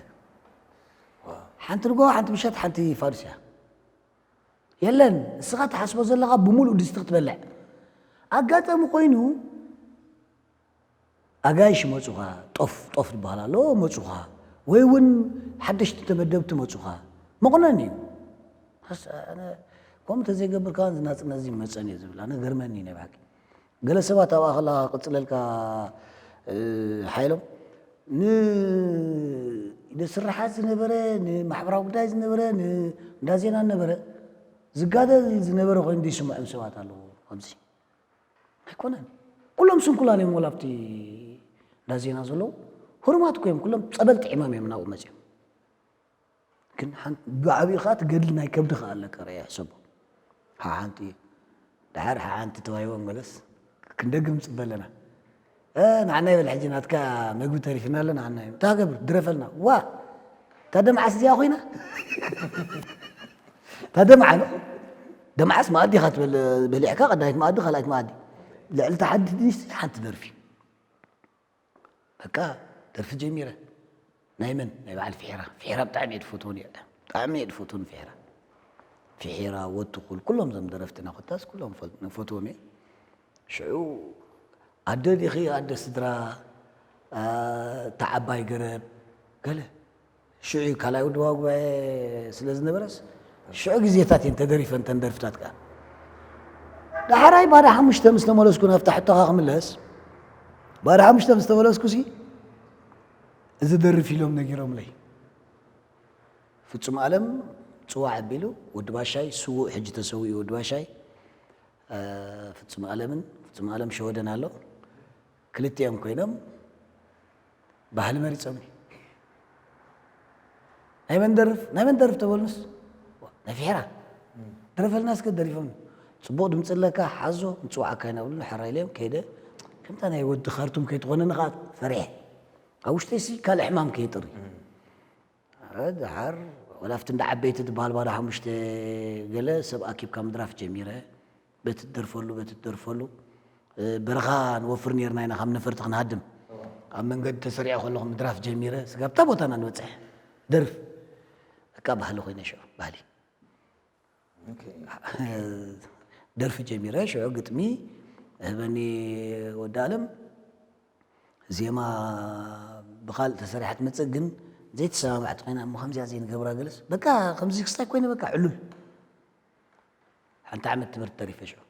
ዋው። ሓንቲ ንጎ፣ ሓንቲ ምሸት፣ ሓንቲ ፋዱስ እያ። የለን፣ እስኻ ትሓስቦ ዘለኻ ብምሉእ ድስቲ ክትበልዕ። ኣጋጣሚ ኮይኑ ኣጋይሽ መፁኻ፣ ጦፍ ጦፍ ዝበሃል ኣሎ፣ መፁኻ፣ ወይ እውን ሓደሽቲ ተመደብቲ መፁኻ፣ መቑነን እዩ። ኣስ-፣ ኣነ ከምኡ ተዘይገብር ከኣ ናፅነት እዚ መፀን እየ ዝብል፣ ኣነ ገርመኒ ናይ ብሓቂ። ገለ ሰባት ኣብኣ ከለኻ ክቕፅለልካ፣ እ፣ ሓይሎም፣ ንኢደ ስርሓት ዝነበረ፣ ንማሕበራዊ ጉዳይ ዝነበረ፣ ንእንዳ ዜና ዝነበረ፣ ዝጋደል ዝነበረ ኮይኑ ይስምዖም ሰባት ኣለዉ ኣብዚ። ኣይኮነን። ኩሎም ስንኩላን እዮም፣ ወላ ኣብቲ እንዳ ዜና ዘለዉ ህሩማት እኮ እዮም፣ ኩሎም ጸበል ጥዒሞም እዮም ናብኡ መጺኦም። ግን ሓንቲ ብዓቢኡ ኸዓ እቲ ገድሊ ናይ ከብዲ ኸዓ ኣለካ፣ ርኣያ ሕሰቦ። ሓሓንቲ እየ። ደሓር ሓሓንቲ ተባሂቦም ገለስ ክንደግም ንጽበ ኣለና። እ፣ ንዓና ይበል ሕጂ ናትካ መግቢ ተሪፍና ኣሎ፣ ንዓና እዩ። እንታይ ገብር? ድረፈልና። ዋ! እታ ደምዓስ እዚኣ ኮይና? እታ ደምዓ ነው። ደምዓስ መኣዲ ኢኻ ትበል-፣ በሊዕካ ቀዳይት መኣዲ፣ ካልኣይት መኣዲ። ልዕሊ እታ ሓንቲ ድስቲ ሓንቲ ደርፊ። በቃ ደርፊ ጀሚረ። ናይ መን? ናይ በዓል ፍሒራ። ፍሒራ ብጣዕሚ እየ ዝፈትዎ ነይረ። ብጣዕሚ እየ ዝፈትዎም ፍሒራ። ፍሒራ፣ ወትኹል፣ ኩሎም እዞም ደረፍትና ኮታስ ኩሎም ፈል-፣ ንፈትዎም እየ። ሽዑ ኣደ ዲኺ፣ ኣደ ስድራ፣ እ፣ እታ ዓባይ ገረብ፣ ገለ። ሽዑ ካልኣይ ውድባዊ ጉባኤ ስለ ዝነበረስ፣ ሽዑ ግዜታት እየን ተደሪፈን እተን ደርፍታት ከኣ። ዳሕራይ ባዳ ሓሙሽተ ምስ ተመለስኩ፣ ናብታ ሕቶኻ ክምለስ፣ ባዳ ሓሙሽተ ምስ ተመለስኩሲ፣ እዚ ደርፍ ኢሎም ነጊሮምለይ። ፍጹም ኣለም ጽዋዕ ኣቢሉ፣ ወዲ ባሻይ ስዉእ፣ ሕጂ ተሰዊኡ ወዲ ባሻይ፣ እ፣ ፍጹም ኣለምን ፍጹም ኣለም ሸወደን ኣሎ። ክልቲኦም ኮይኖም ባህሊ መሪጾምኒ። ናይ መን ደርፍ? ናይ መን ደርፍ ተበሉስ? ናይ ፍሒራ። ድረፈልና እስከ ደሪፎምኒ። ጽቡቕ ድምጺ ኣለካ፣ ሓዞ፣ ንጽውዓካ ኢና ብሉኒ፣ ሕራይ ኢለዮም፣ ከይደ። ከምታ ናይ ወዲ ካርቱም ከይትኾነኒ ኸኣ ፈሪሐ። ኣብ ውሽጠይሲ ካልእ ሕማም ከይጥሪ። ደሓር ወላ ኣብቲ እንዳ ዓበይቲ ትበሃል ባዶ ሓሙሽተ ገለ ሰብ ኣኪብካ ምድራፍ ጀሚረ። በቲ ትደርፈሉ፣ በቲ ትደርፈሉ፣ እ፣ በረኻ ንወፍር ነይርና ኢና፣ ካብ ነፈርቲ ክንሃድም። ኣብ መንገዲ ተሰሪዐ ከለኹ ምድራፍ ጀሚረ። ስጋብ እታ ቦታና ንበጽሕ። ደርፍ። በቃ ባህሊ ኮይነ ሽዑ፣ ባህሊ። ኦኬ። ደርፊ ጀሚረ፣ ሽዑ ግጥሚ ህበኒ ወዲ ኣለም፣ ዜማ ብኻልእ ተሰሪሓ ትመጽእ፣ ግን ዘይተሰማማዕቲ ኮይና፣ እሞ ከምዚኣ ዘይንገብራ ገለስ፣ በቃ ከምዚ ክስታይ ኮይነ፣ በቃ ዕሉል። ሓንቲ ዓመት ትምህርቲ ተሪፈ ሽዑ።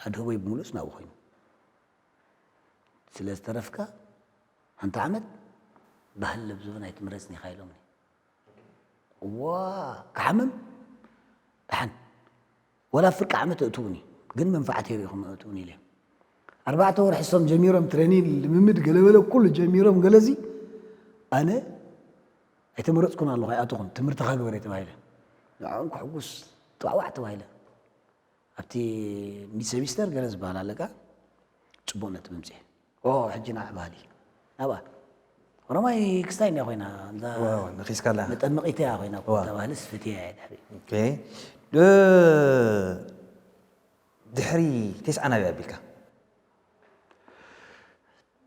ኣድህቦይ ብምሉእ ናብኡ ኮይኑ። ስለ ዝተረፍካ፣ ሓንቲ ዓመት ባህል ለብዝብን ኣይትምረጽን ኢኻ ኢሎምኒ። ዋ፣ ክሓምም? ደሓን። ወላ ፍርቂ ዓመት ኣእትዉኒ፣ ግን መንፈዓተይ ርኢኹም ኣእትዉኒ ኢለ። ኣርባዕተ ወርሒ እሶም ጀሚሮም ትሬኒን፣ ልምምድ፣ ገለበለ ኩሉ ጀሚሮም፣ ገለዚ ኣነ ኣይተመረጽኩን ኣለኹ፣ ኣይኣተኹን፣ ትምህርትኻ ግበር ተባሂለ። ንዕኦም ክሕጉስ ጥዋዕዋዕ ተባሂለ። ኣብቲ ሚድ ሰሚስተር ገለ ዝበሃል ኣለካ፣ ጽቡቕ ነጥቢ ምጽኤ። ኦ፣ ሕጂ ንዓ ባህሊ። ናብኣ። ኦሮማይ ክስታይ እንድያ ኮይና፣ እዛ ዋው፣ ነኺስካላ። መጠመቒት እያ ኮይና፣ ዋው። እታ ባህልስ ፍትያ እያ ድሕሪ። ኦኬ። እ፣ ድሕሪ ቴስዓ ናበይ ኣቢልካ?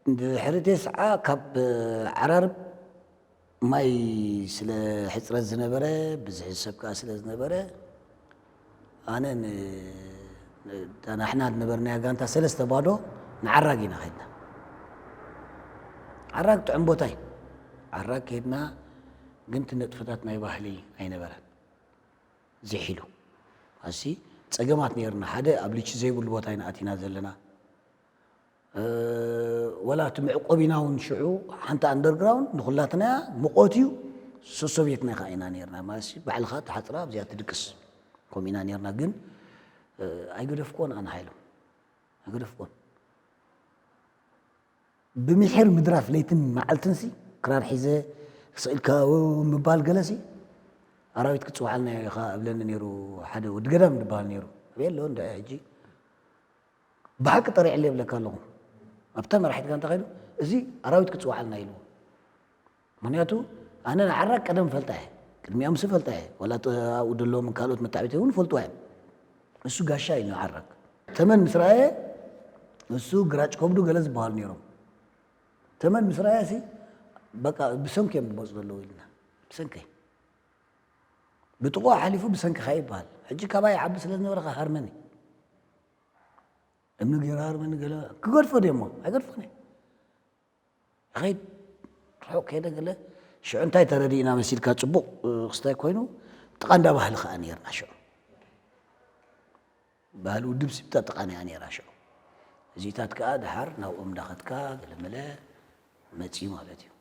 ድሕሪ ቴስዓ ካብ ዓራርብ ማይ ስለ ሕፅረት ዝነበረ፣ ብዝሒ ሰብ ከኣ ስለ ዝነበረ፣ ኣነ ን-፣ ን-፣ እታ ናሕና ዝነበርናያ ጋንታ ሰለስተ ባዶ ንዓራግ ኢና ከድና። ዓራግ ጥዑም ቦታ እዩ። ዓራግ ከድና፣ ግን እቲ ነጥፍታት ናይ ባህሊ ኣይነበረን። ዝሒሉ። ኣሲ ጸገማት ነይርና። ሓደ ኣብ ሊቺ ዘይብሉ ቦታ ኢና ኣቲና ዘለና። እ፣ ወላ እቲ መዕቆቢና እውን ሽዑ ሓንቲ ኣንደርግራውንድ ንኹላትና ሙቐት እዩ። ሶሶቤትና ኢኻ ኢና ነይርና። ማለት ሲ ባዕልኻ ተሓጽራ ኣብዚኣ ትድቅስ። ከምኡ ኢና ነይርና። ግን፣ እ፣ ኣይገደፍክዎን ኣነ ሓይሎም። ኣይገደፍክዎን። ብምሒር ምድራፍ ለይትን መዓልትን ሲ ክራር ሒዘ ስቕ ኢልካ ምባል ገለ ሲ ኣራዊት ክጽውዓልና ኢኻ እብለኒ ነይሩ። ሓደ ወዲ ገዳም ዝበሃል ነይሩ። ኣበይ ኣሎ እንድዒ ሕጂ? ብሓቂ ጠሪዐለ ይብለካ ኣለኹ። ኣብታ መራሒት ጋንታ ከይዱ፣ "እዚ ኣራዊት ክጽውዓልና" ኢልዎ። ምኽንያቱ ኣነ ንዓራግ ቀደም ፈልጣ እየ። ቅድሚኦምሲ ፈልጣ እየ። ዋላ ጥ-፣ ኣብኡ ደለዎም ካልኦት መታዕቢቲ እውን ፈልጥዋ እዮም። እሱ ጋሻ እዩ ንዓራግ። ተመን ምስ ረኣየ፣ ንሱ ግራጭ ከብዱ ገለ ዝበሃሉ ነይሮም። ተመን ምስ ረኣያ ሲ በቃ ብሰንኪ እዮም ዝመፁ ዘለዉ ኢልና። ብሰንከይ። ብጥቑ ሓሊፉ ብሰንክኻ ይበሃል። ሕጂ ካባይ ይዓቢ ስለ ዝነበረ ከሃርመኒ። እምኒ ገይሩ ሃርመኒ ገለ ክገድፎ ድየ እሞ ኣይገድፎን እየ። ይኸይድ ርሑቕ ከይደ ገለ ሽዑ እንታይ ተረዲእና መሲልካ ጽቡቕ ክስታይ ኮይኑ ጥቓ እንዳ ባህሊ ከኣ ነይርና ሽዑ። ባህሊ ውድብ ሲብታ ጥቓና እያ ነይራ ሽዑ። እዚታት ከኣ ደሓር ናብኦም እንዳኸድካ ገለመለ መጺኡ ማለት እዩ።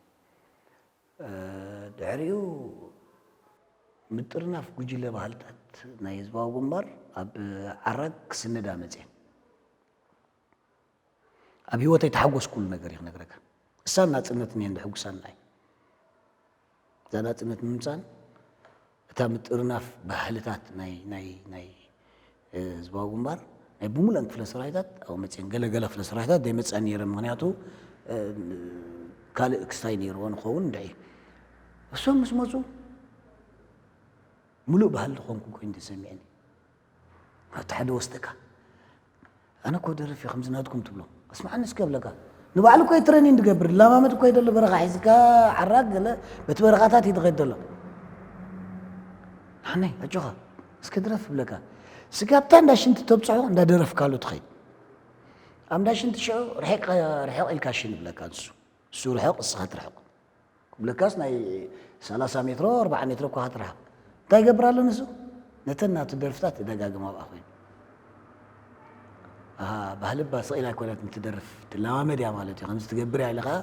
ድሕሪኡ ምጥርናፍ ጉጅለ ባህልታት ናይ ህዝባዊ ግንባር ኣብ ዓራግ ክስነዳ መፅኤ። ኣብ ህይወተይ ተሓጎስኩሉ ነገር እዩ ክነግረካ። እሳን ናፅነትን እየን ዘሕጉሳና እዩ። እዛ ናፅነት ምምፃን እታ ምጥርናፍ ባህልታት ናይ ናይ ናይ ህዝባዊ ግንባር ናይ ብሙሉአን ክፍለ ሰራዊታት ኣብኡ መፅየን። ገለ ገለ ክፍለ ሰራዊታት ዘይመፅኣን ነይረን። ምክንያቱ ካልእ ክስታይ ነይርዎ ንኸውን እንድዒ። እሶም ምስ መፁ ሙሉእ ባህሊ ዝኾንኩ ኮይኑ ተሰሚዕኒ። ኣብቲ ሓደ ወስደካ ኣነ እኮ ደርፍ እየ ከምዚ ናትኩም ትብሎ። ኣስምዓኒ እስከ ብለካ። ንባዕሉ እኮ እዩ ትሬኒንግ ዝገብር። ዝለማመድ እኮ እዩ ዘሎ በረኻ ሒዝካ ዓራግ ገለ በቲ በረኻታት እዩ ዝኸይድ ዘሎ። ሓነይ ኣጆኻ እስከ ድረፍ ብለካ። ስጋብታ እንዳ ሽንቲ ተብፅሖ እንዳ ደረፍካሉ ትኸይድ። ኣብ እንዳ ሽንቲ ሽዑ ርሒቕ ርሒቕ ኢልካ ሽን ብለካ ንሱ። እሱ ርሕቕ እስኻ ትርሕቕ። ክብለካስ ናይ ሰላሳ ሜትሮ ኣርባዓ ሜትሮ እኳ ትርሕቕ። እንታይ ይገብር ኣሎ ንሱ? ነተን ናቱ ደርፍታት ይደጋግማ ኣብኣ ኮይኑ። ኣሃ፣ ባህሊ እባ ስቕ ኢላ ኣይኮነትን ትደርፍ፣ ትለማመድ እያ ማለት እዩ። ከምዚ ትገብር እያ ኢለ ኸዓ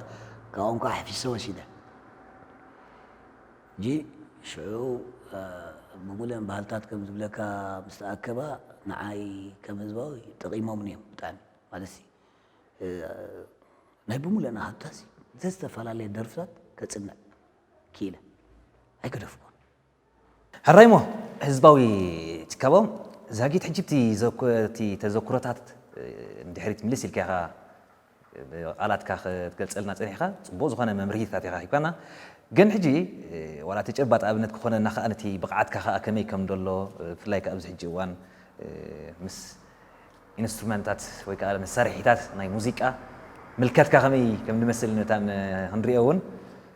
ካብኦም ከዓ ኣሕፊሰ ወሲደ። ሕጂ ሽዑ፣ እ፣ ብምሉአን ባህልታት ከም ዝብለካ ምስ ተኣከባ ንዓይ ከም ህዝባዊ ጠቒሞምኒ እዮም ብጣዕሚ። ማለትሲ፣ እ፣ ናይ ብምሉእና ሃብታሲ ዝተፈላለየ ደርፍታት ከጽንዕ ክኢለ ኣይገደፍኩን። ሕራይ እሞ ህዝባዊ ትካቦ ዛጊት ሕጂ እቲ ዘኩ-፣ እቲ ተዘክሮታት፣ እ፣ ንድሕሪት ምልስ ኢልካ ኢኻ፣ እ፣ ቃላትካ ክትገልጸልና ጸኒሕካ፣ ጽቡቕ ዝኾነ መምርሂታት ኢኻ ሂብካና። ግን ሕጂ፣ እ፣ ዋላ ተጨባጢ ኣብነት ክኾነና ከኣ ነቲ ብቕዓትካ ከኣ ከመይ ከም ደሎ፣ እ፣ ብፍላይ ከኣ ኣብዚ ሕጂ እዋን፣ እ፣ ምስ ኢንስትሩመንታት ወይ ከኣ መሳርሒታት ናይ ሙዚቃ ምልከትካ ከመይ ከም ዝመስል ነታን ክንሪኦ እውን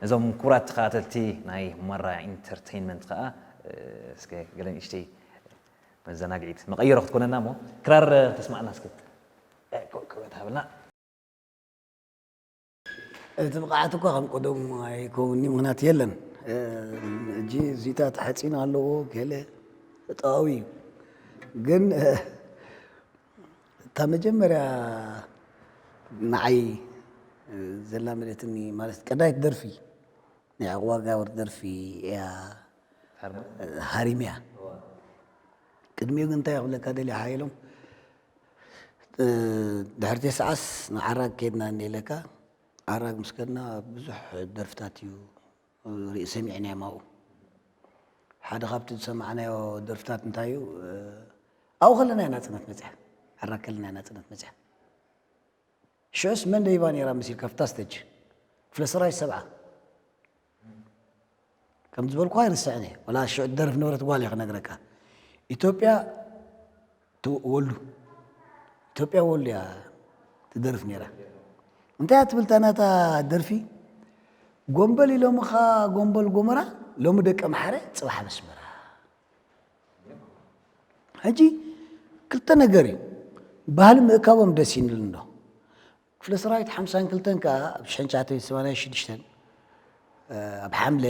ነዞም ክቡራት ተኸታተልቲ ናይ ማራ ኢንተርቴይንመንት ከኣ፣ እ፣ እስከ ገለ ንእሽተይ መዘናግዒት መቐየሮ ክትኮነና እሞ ክራር ተስማዕና እስከ። እ፣ ቁ-፣ ቁ-፣ ሃብልና። እቲ ብቕዓት እኳ ከም ቀደሙ ኣይከውን'ዩ፣ ምኽንያት የለን። እ፣ ሕጂ እዚታት ሓጺን ኣለዎ፣ ገለ ጠዋዊ እዩ። ግን፣ እ፣ እታ መጀመርያ ንዓይ፣ እ፣ ዘላመደትኒ፣ ማለት ቀዳይት ደርፊ፣ ናይ ዕቑባ ጋብር ደርፊ እያ፣ ሃርማ? ሃሪምያ። እዋ። ቅድሚኡ ግን እንታይ ክብለካ ደልየ ሓየሎም፣ እ፣ ድሕሪ ተስዓስ ንዓራግ ከድና እኒኤ ኢለካ። ዓራግ ምስ ከድና ብዙሕ ደርፍታት እዩ ርኢ-፣ ሰሚዕናዮም ኣብኡ። ሓደ ካብቲ ዝሰማዕናዮ ደርፍታት እንታይ እዩ? እ፣ ኣብኡ ከለና እያ ናጽነት መጽያ። ዓራግ ከለና እያ ናጽነት መጽያ። ሽዑስ መን ደይባ ነይራ መሲልካ ኣብታ ስተጅ? ክፍለ ሰራዊት ሰብዓ። ከም ዝበልኩ ኣይርስዕን እየ። ወላ ሽዑ ትደርፍ ነበረት ጓል እየ ክነግረካ። ኢትዮጵያ ት-፣ ወልዱ። ኢትዮጵያ ወልዱ እያ ትደርፍ ነይራ። እንታይ እያ ትብል እታ ናታ ደርፊ? ጎንበል ኢሎምኻ ጎንበል ጎመራ፣ ሎሚ ደቂ ኣምሓረ፣ ጽባሕ ኣብ ኣስመራ። ሕጂ ክልተ ነገር እዩ። ባህሊ ምእካቦም ደስ ይብል እንዶ። ክፍለ ሰራዊት ሓምሳን ክልተን ከኣ ኣብ ሽሕን ትሽዓተ ሚእትን ሰማንያን ሽዱሽተን፣ እ፣ ኣብ ሓምለ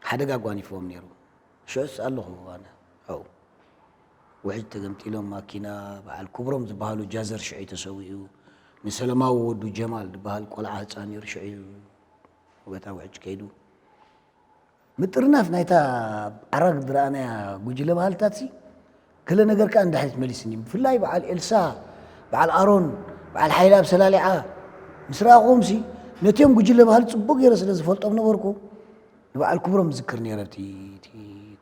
ሓደጋ ኣጓኒፍዎም ነይሩ። ሽዑስ ኣለኹ ኣነ ኣብኡ። ውሕጅ ተገምጢሎም ማኪና፣ በዓል ክብሮም ዝበሃሉ ጃዘር ሽዑ እዩ ተሰዊኡ። ንሰለማዊ ወዱ ጀማል ዝበሃል ቆልዓ ህጻን ነይሩ፣ ሽዑ እዩ በታ ውሕጅ ከይዱ። ምጥርናፍ ናይታ ዓራግ ዝረኣናያ ጉጅለ ባህልታትሲ፣ ገለ ነገር ከኣ ንድሕሪት መሊስኒ። ብፍላይ በዓል ኤልሳ፣ በዓል ኣሮን፣ በዓል ሓይለ ኣብ ሰላሊዓ ምስ ረኣኹዎምሲ፣ ነቲኦም ጉጅለ ባህሊ ጽቡቕ ገይረ ስለ ዝፈልጦም ነበርኩ፣ ንበዓል ክብሮም ዝዝክር ነይረ። እቲ፣ እቲ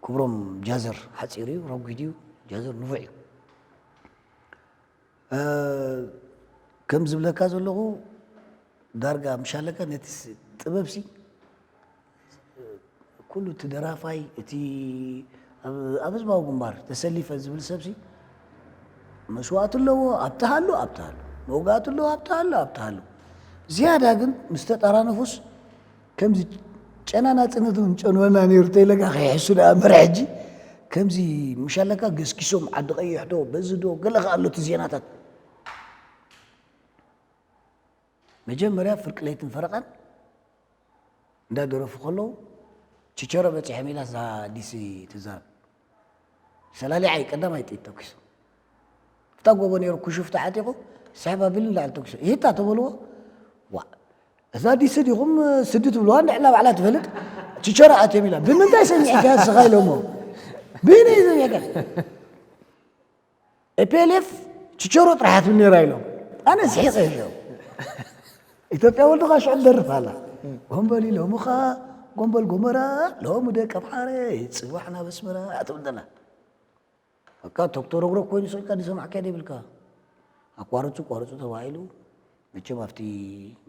ክብሮም ጃዘር ሓጺር እዩ፣ ረጒድ እዩ፣ ጃዘር ንፉዕ እዩ። እ፣ ከም ዝብለካ ዘለኹ፣ ዳርጋ ምሻለካ ነቲ ስ-፣ ጥበብሲ፣ ኩሉ እቲ ደራፋይ፣ እቲ ኣብ፣ ኣብ ህዝባዊ ግንባር ተሰሊፈ ዝብል ሰብሲ፣ መስዋእቲ ኣለዎ፣ ኣብቲ ሃሉ፣ ኣብቲ ሃሉ። መውጋእቱ ኣሎ፣ ኣብታ ኣሎ፣ ኣብታ ኣሎ። ዝያዳ ግን ምስ ተጠራነፉስ ከምዚ ጨና ናጽነት እውን ጨንወና ነይሩ ተይለካ ከይሕሱ ደኣ መርሒ ሕጂ ከምዚ ምሻለካ ገስኪሶም ዓዲ ቀይሕ ዶ በዚ ዶ ገለ ከኣ ኣሎ እቲ ዜናታት። መጀመርያ ፍርቂ ለይትን ፈረቓን እንዳደረፉ ከለዉ ችቸሮ በጺሖም ኢላ እዛ ዲሲ ትዛረብ። ሰላሊዓ እዩ ቀዳማይ ጥይት ተኩሱ። ኣብታ ጎቦ ነይሩ ኩሹፍ ተዓጢቑ ስሕብ ኣቢሉ ንላዕሊ ተኩሱ። ይህታ ተበልዎ። ዋ እዛ ዲሲ ዲኹም ስዲ ትብልዋ ንዕላ ባዕላ ትፈልጥ። ችቸሮ ኣትዮም ኢላ ብምንታይ ሰሚዕካ ንስኻ ኢሎሞ። ብኢነይ ሰሚዕካ። ኤፒኤልኤፍ ችቸሮ ጥራሕ እያ ትብል ነይራ ኢሎም ኣነ ስሒቐ ኢሎም። ኢትዮጵያ ወልድኻ ሽዑ ትደርፍ ኣላ። ጎንበል ኢሎምኻ ጎንበል ጎመራ ሎሚ ደቂ ኣምሓረ ይፅዋሕ ናብ ኣስመራ ትብል ዘላ። በቃ ቶክቶሮግሮ ኮይኑ ሰልካ ዝሰማዕካ ዘይብልካ ኣቋርፁ ቋርፁ ተባሂሉ። መቸም ኣብቲ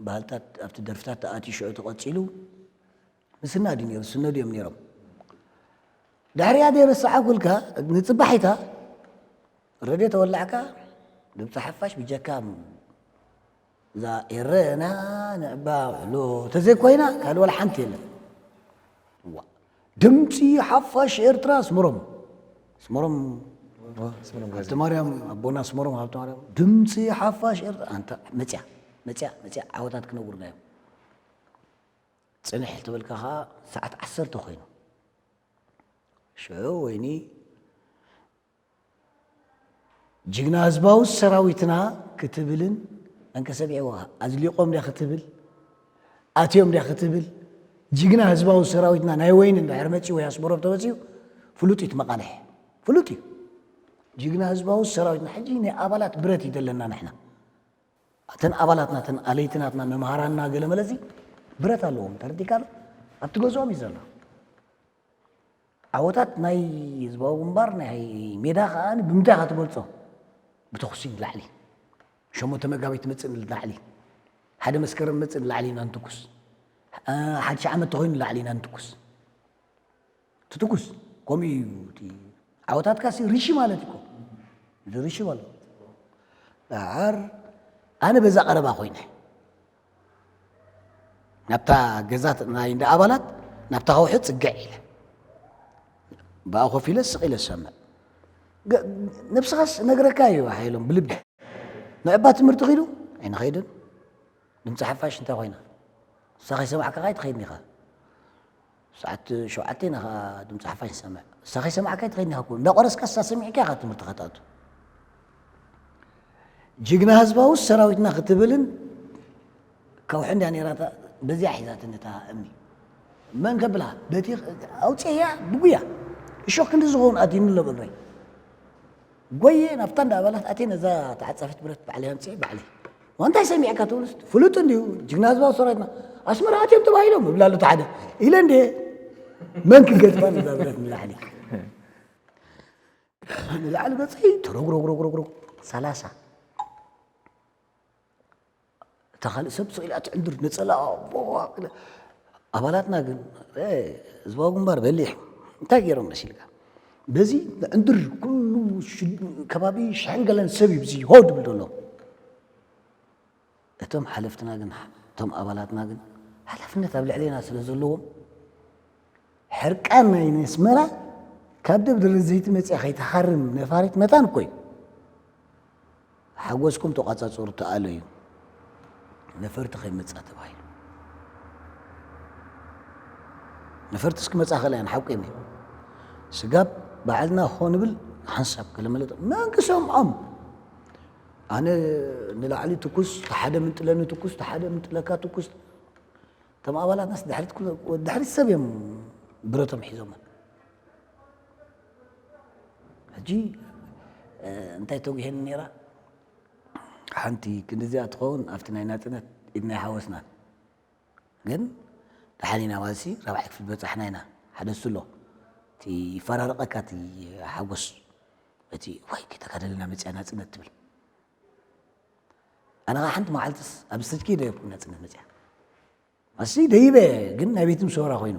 ባህልታት ኣብቲ ደርፍታት ተኣትዩ ሽዑ ተቐፂሉ። ምስና ድዩ ነይሩ ዝስነዱ እዮም ነይሮም። ድሕሪኣ ደይ ረሳዓኩልካ ንፅባሒታ ረድዮ ተወላዕካ ድምፂ ሓፋሽ ብጀካ እዛ ኤረና ንዕባ ውዕሎ ተዘይኮይና ካልእ ዋላ ሓንቲ የለን። ዋ ድምፂ ሓፋሽ ኤርትራ ኣስመሮም ኣስመሮም ሃብተማርያም ኣቦና ኣስመሮም ሃብተማርያም ድምፂ ሓፋሽ ኤርትራ ኣንታ መፅያ መፅያ መፅያ ዓወታት ክነውርና እዮም። ፅንሕ ተበልካ ከዓ ሰዓት ዓሰርተ ኮይኑ ሽዑ ወይኒ ጅግና ህዝባዊ ሰራዊትና ክትብልን እንከሰሚዕዋ ኣዝሊቖም ድያ ክትብል ኣትዮም ድያ ክትብል ጅግና ህዝባዊ ሰራዊትና ናይ ወይኒ እንድሕር መፅዩ ወይ ኣስመሮም ተመፅዩ ፍሉጥ እዩ እቲ መቓልሕ ፍሉጥ እዩ። ጅግና ህዝባዊ ሰራዊትና ሕጂ ናይ ኣባላት ብረት እዩ ዘለና ንሕና። እተን ኣባላት ናተን ኣለይቲ ናትና መምሃራንና ገለ መለዚ ብረት ኣለዎም ተረዲካ ዶ ኣብቲ ገዝኦም እዩ ዘሎ። ዓወታት ናይ ህዝባዊ ግንባር ናይ ሜዳ ከዓ ብምንታይ ኢኻ ትገልፆ? ብተኹሲ ንላዕሊ ሸሞንተ መጋቢት ትመፅእ ንላዕሊ ሓደ መስከረም መፅእ ንላዕሊ ኢና ንትኩስ። ሓድሽ ዓመት ተኮይኑ ንላዕሊ ኢና ንትኩስ። ትትኩስ ከምኡ እዩ እቲ ዓወታትካ ሲ ሪሺ ማለት እኮ እዚ ሪሺ ማለት ደሓር ኣነ በዛ ቀረባ ኮይነ ናብታ ገዛ ናይ እንዳ ኣባላት ናብታ ከውሒ ፅግዕ ኢለ ብኣ ኮፍ ኢለ ስቕ ኢለ ዝሰምዕ ነብስኻስ ነግረካ እዩ ሓይሎም ብልቢ ንዕባ ትምህርቲ ኪዱ ኣይንኸይድን ድምፂ ሓፋሽ እንታይ ኮይና ንሳ ከይሰማዕካ ካይ ትኸይድኒ ኢኻ ሰዓት ሸውዓተ ኢና ከዓ ድምፂ ሓፋሽ ንሰምዕ ንሳ ከይሰማዕካ ትኸይድኒ ኢኻ እንዳቆረስካ ንሳ ሰሚዕካ ኢኻ ትምህርቲ ከተኣቱ ጅግና ህዝባዊ ሰራዊትና ክትብልን ከውሒ እንድያ ነይራ በዚኣ ሒዛትኒ እታ እምኒ መን ከብላ በቲ ኣውፅያ ብጉያ እሾክ ክንዲ ዝኸውን ኣትዩኒ ኣሎ ብእግረይ ጎየ ናብታ እንዳ ኣባላት ኣትየ ነዛ ተዓፃፊት ብረት ባዕለይ ኣምፅኤ ባዕለይ ዋንታይ ሰሚዕካ ትብሉስ ፍሉጥ እንድዩ ጅግና ህዝባዊ ሰራዊትና ኣስመራ ኣትዮም ተባሂሎም እብላ ኣሎ ሓደ ኢለ እንደ መን ክገድፋ ነዛ ብረት ንላዕሊ ንላዕሊ ገፀይ ተረጉረጉረጉረጉረ ሰላሳ እታ ካልእ ሰብ ስቕ ኢላ ትዕንድር ነፀላ ኣባላትና ግን ህዝባዊ ግንባር በሊሕ እንታይ ገይሮም መሲልካ በዚ ንዕንድር ኩሉ ከባቢ ሽሕን ገለን ሰብ እዩ ብዚ ሆ ድብል ዘሎ እቶም ሓለፍትና ግን እቶም ኣባላትና ግን ሓላፍነት ኣብ ልዕሌና ስለ ዘለዎም ሕርቃን ናይ ነስመራ ካብ ደብረ ዘይቲ መፅያ ከይትሃርም ነፋሪት መታን እኮ እዩ ሓጎስኩም ተቋፃፅሩ ተኣለዩ ነፈርቲ ከይመፃ ተባሂሉ ነፈርትስ ክመፃ ከላ እየን ሓቁ እየ ስጋብ ባዕልና ክኾ ንብል ሓንሳብ ገለመለ መን ክሰምዖም ኣነ ንላዕሊ ትኩስ ተሓደ ምንጥለኒ ትኩስ ተሓደ ምንጥለካ ትኩስ እቶም ኣባላትናስ ድሕሪት ሰብ እዮም ብረቶም ሒዞማ ሕጂ እንታይ ተጉሄኒ ነይራ ሓንቲ ክንዲዚኣ ትኸውን ኣብቲ ናይ ናፅነት ኢድና ይሓወስና ግን ደሓን ኢና ማለትሲ ራብዓይ ክፍሊ በፃሕና ኢና ሓደ እሱ ኣሎ እቲ ይፈራረቐካ እቲ ሓጎስ እቲ ዋይ ከይተጋደልና መፅያ ናፅነት ትብል ኣነ ከዓ ሓንቲ መዓልትስ ኣብ ስተጅ ከይደ ናፅነት መፅያ ኣሲ ደይበ ግን ናይ ቤትም ሰወራ ኮይኑ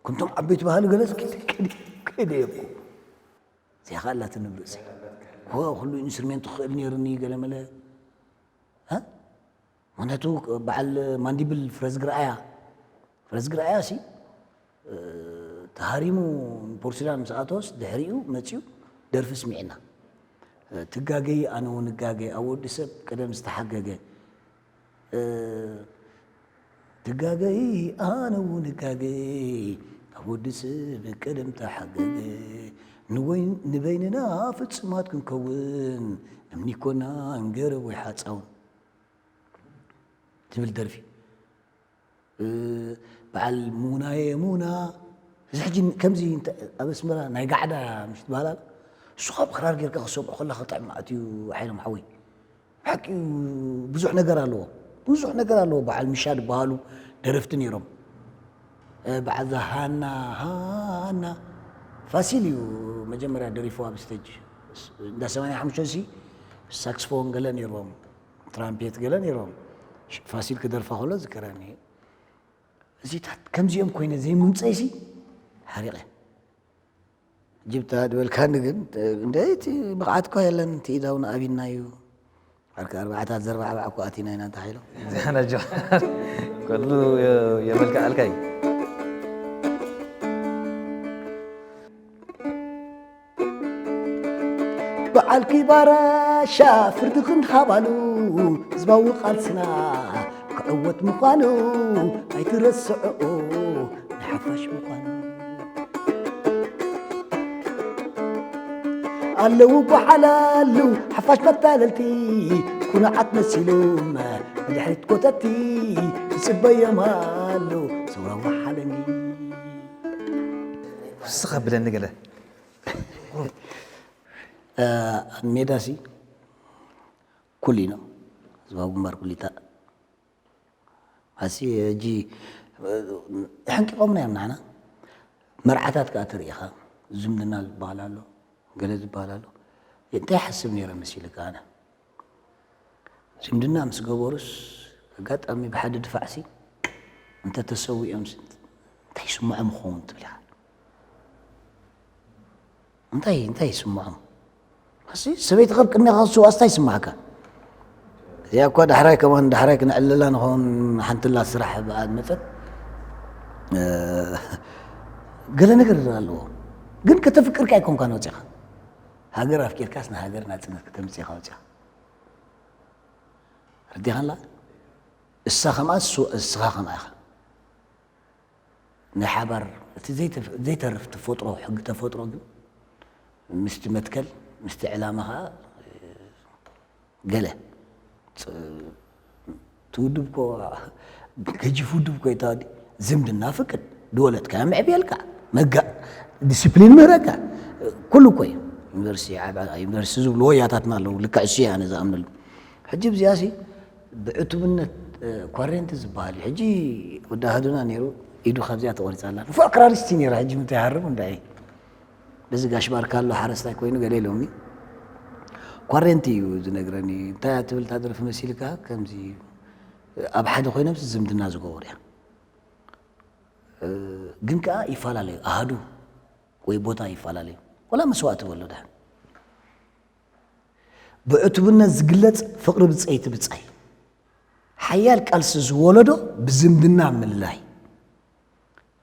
ከምቶም ዓበይቲ ባህሊ ገለስ ከይደ እኮ እዚኣ ከዓ ኣላትኒ ብርእሰይ ኩሉ ኢንስትሩሜንት ክኽእል ነይርኒ ገለመለ እ? ምኽንያቱ በዓል ማንዲብል ፍረዝግ ረኣያ፣ ፍረዝግ ረኣያ ሲ፣ እ፣ ተሃሪሙ ፖርሲላን ምስ ኣተወስ ድሕሪኡ መጺኡ ደርፊ ስሚዕና። እ፣ ትጋገይ ኣነ እውን እጋገ፣ ኣብ ወዲ ሰብ ቀደም ዝተሓገገ። እ፣ ትጋገይ ኣነ እውን እጋገ፣ ኣብ ወዲ ሰብ ቀደም ተሓገገ። ንወይ-፣ ንበይንና ፍጹማት ክንከውን፣ እምኒ ኮና እንገረብ ወይ ሓጻውን። ትብል ደርፊ። እ፣ በዓል ሙናየ ሙና፣ እዚ ሕጂ ከምዚ እንተ-፣ ኣብ ኣስመራ ናይ ጋዕዳ ምሽ ትበሃል ኣላ። እሱ ካብ ክራር ጌርካ ክሰምዖ ከለኻ ጥዕም ማለት እዩ፣ ሓይሎም ሓወይ። ሓቂ እዩ፣ ብዙሕ ነገር ኣለዎ። ብዙሕ ነገር ኣለዎ። በዓል ሚሻ ዝበሃሉ ደረፍቲ ነይሮም። እ፣ በዓል እዛ ሃና፣ ሃና ፋሲል እዩ መጀመርያ ደሪፍዋ ኣብ ስቴጅ። እንዳ ሰማንያ ሓሙሽተ ሲ ሳክስፎን ገለ ነይርዎም። ትራምፔት ገለ ነይሮም። ሽ-፣ ፋሲል ክደርፋ ከሎ ዝከረኒ። እዚታት ከምዚኦም ኮይነ ዘይምምፀይሲ ሓሪቐ። ጅብታ ድበልካኒ ግን፣ እንደ እቲ ብቕዓት እኳ የለን፣ እቲ ኢዳውን ኣቢና እዩ። ዓርኪ ኣርባዕታት ዘርባዕባዕ እኮ ኣቲና ኢና እንተ ሓይሎም። ዝያና ጆ-፣ ኩሉ የ-፣ የመልክዓልካ እዩ። በዓል ኪባራሻ ፍርዲ ክንሃባሉ፣ ህዝባዊ ቃልስና ክዕወት ምዃኑ ኣይትረስዕኦ፣ ንሓፋሽ ምዃኑ። ኣለዉ እኮ ሓላሉ ሓፋሽ መታለልቲ፣ ኩኑዓት መሲሎም ብድሕሪት ኮተቲ፣ ይጽበዮም ኣሎ ሰውራ ወሓለንጊ። ውስኽ ኣብለኒ ገለ። እ፣ ኣብ ሜዳሲ ኩሊኖ፣ ህዝባዊ ግንባር ኩሊታ። ኣሲ፣ ሕጂ፣ እ፣ ሓንቂቖምና እዮም ንዓና። መርዓታት ከኣ ትርኢ ኢኻ፣ ዝምድና ዝበሃል ኣሎ፣ ገለ ዝበሃል ኣሎ። እንታይ ይሓስብ ነይረ መሲልካ ኣነ? ዝምድና ምስ ገበሩስ፣ ኣጋጣሚ ብሓደ ድፋዕሲ እንተ ተሰዊኦምስ እንታይ ይስምዖም ይኸውን ትብል ኢኻ። እንታይ፣ እንታይ ይስምዖም? ኣሲ፣ ሰበይትኻ ኣብ ቅድሜኻ ክትስዋእስ እንታይ ይስምዓካ? እዚኣ እኳ ዳሕራይ ከማን፣ ዳሕራይ ክነዕልላ ንኸውን፣ ሓንትላ ስራሕ ብኣ መጸት። እ፣ ገለ ነገር ኣለዎ። ግን ከተፍቅርካ ኣይኮንካን ወጺኻ። ሃገር ኣፍቂርካስ ንሃገር ናጽነት ከተምጽእ ኢኻ ወጺኻ። ረዲኻንላ? እሳ ከምኣ፣ እሱ-፣ እስኻ ከምኣ ኢኻ። ናይ ሓባር፣ እቲ ዘይተፍ-፣ ዘይተርፍ ተፈጥሮ፣ ሕጊ ተፈጥሮ ግን ምስቲ መትከል፣ ምስቲ ዕላማ ኸኣ፣ ገለ ፅ-፣ እቲ ውድብ እኮ፣ ገጂፍ ውድብ እኮ እዩ፣ ተዋዲ-፣ ዝምድና ፍቅድ፣ ድወለድካ ምዕብየልካ፣ መጋ-፣ ዲስፕሊን ምህረካ፣ ኩሉ እኮ እዩ። ዩኒቨርሲቲ፣ ዓብ-፣ ዩኒቨርሲቲ ዝብልዎ ያታትና ኣለዉ፣ ልክዕ እሱ እየ ኣነ ዝኣምነሉ። ሕጂ ብዚኣሲ ብዕቱብነት፣ እ፣ ኳሬንቲ ዝበሃል እዩ። ሕጂ ወዲ ኣሃዱና ነይሩ፣ ኢዱ ካብዚኣ ተቖሪጻ ኣላ። ንፉዕ ክራሪስቲ ነይሩ፣ ሕጂ ምንታይ ይሃርም እንታይ? በዚ ጋሽ ባርካ ኣሎ፣ ሓረስታይ ኮይኑ ገለ ኢሎምኒ። ኳሬንቲ እዩ ዝነግረኒ። እንታይ እያ ትብል እታ ደርፊ መሲልካ? ከምዚ ኣብ ሓደ ኮይኖምሲ ዝምድና ዝገበሩ እዮም። እ፣ ግን ከኣ ይፈላለዩ፣ ኣሃዱ ወይ ቦታ ይፈላለዩ። ወላ መስዋእቲ በሎ ደሓን። ብዕቱብነት ዝግለጽ ፍቕሪ ብጸይቲ ብጻይ። ሓያል ቃልሲ ዝወለዶ ብዝምድና ምልላይ።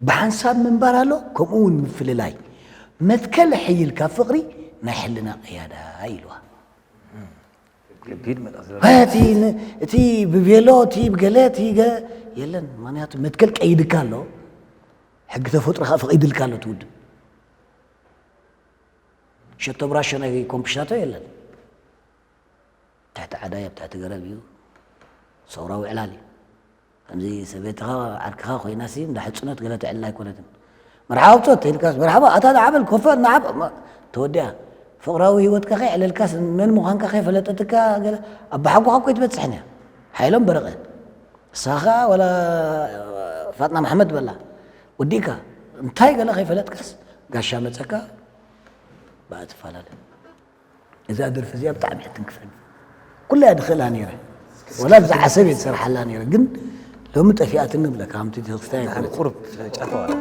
ብሓንሳብ ምንባር ኣሎ፣ ከምኡ እውን ምፍልላይ። መትከል ሕይል ካብ ፍቕሪ ናይ ሕልና ቅያዳ ኢልዋ። ከቢድ መልእኽቲ። እቲ ን-፣ እቲ ብቬሎ፣ እቲ ብገለ፣ እቲ ገ-፣ የለን። ምኽንያቱ መትከል ቀይድካ ኣሎ፣ ሕጊ ተፈጥሮ ከኣ ፈቒድልካ ኣሎ፣ ትውድብ። ሸቶ ብራሾ ናይ ኮምፕሽታቶ የለን። ትሕቲ ዓዳይ ኣብ ትሕቲ ገረብ እዩ። ሰውራዊ ዕላል እዩ። ከምዚ ሰበይትኻ ዓርክኻ ኮይናሲ እንዳ ሕጽኖት ገለ ትዕልል ኣይኮነትን። መርሓባ ብጾት ተይልካስ፣ መርሓባ ኣታ ደዓበል ኮፈ እናዓብ፣ ማ-፣ ተወዲኣ። ፍቕራዊ ህይወትካ ከይዕለልካስ፣ መን ምዃንካ ከይፈለጠትካ፣ ገለ ኣባሓጎኻ እኮ ኣይትበጽሕን እያ። ሓይሎም በረቐ። ንስኻ ከኣ ወላ ፋጥና መሓመድ በላ። ወዲእካ፣ እንታይ ገለ ከይፈለጥካስ፣ ጋሻ መጸካ፣ ብኣ ትፈላለ። እዛ ደርፊ እዚኣ ብጣዕሚ እያ ትንክፈኒ። ኩላ እያ ድኽእላ ነይረ። ወላ ብዛ ዓሰብ እየ ዝሰርሓላ ነይረ። ግን ሎሚ ጠፊኣትኒ እብለካ፣ ከምቲ ተኽስታይ ንሓን ኣይኮነትን። ቁሩብ ጫፋ ዋላ።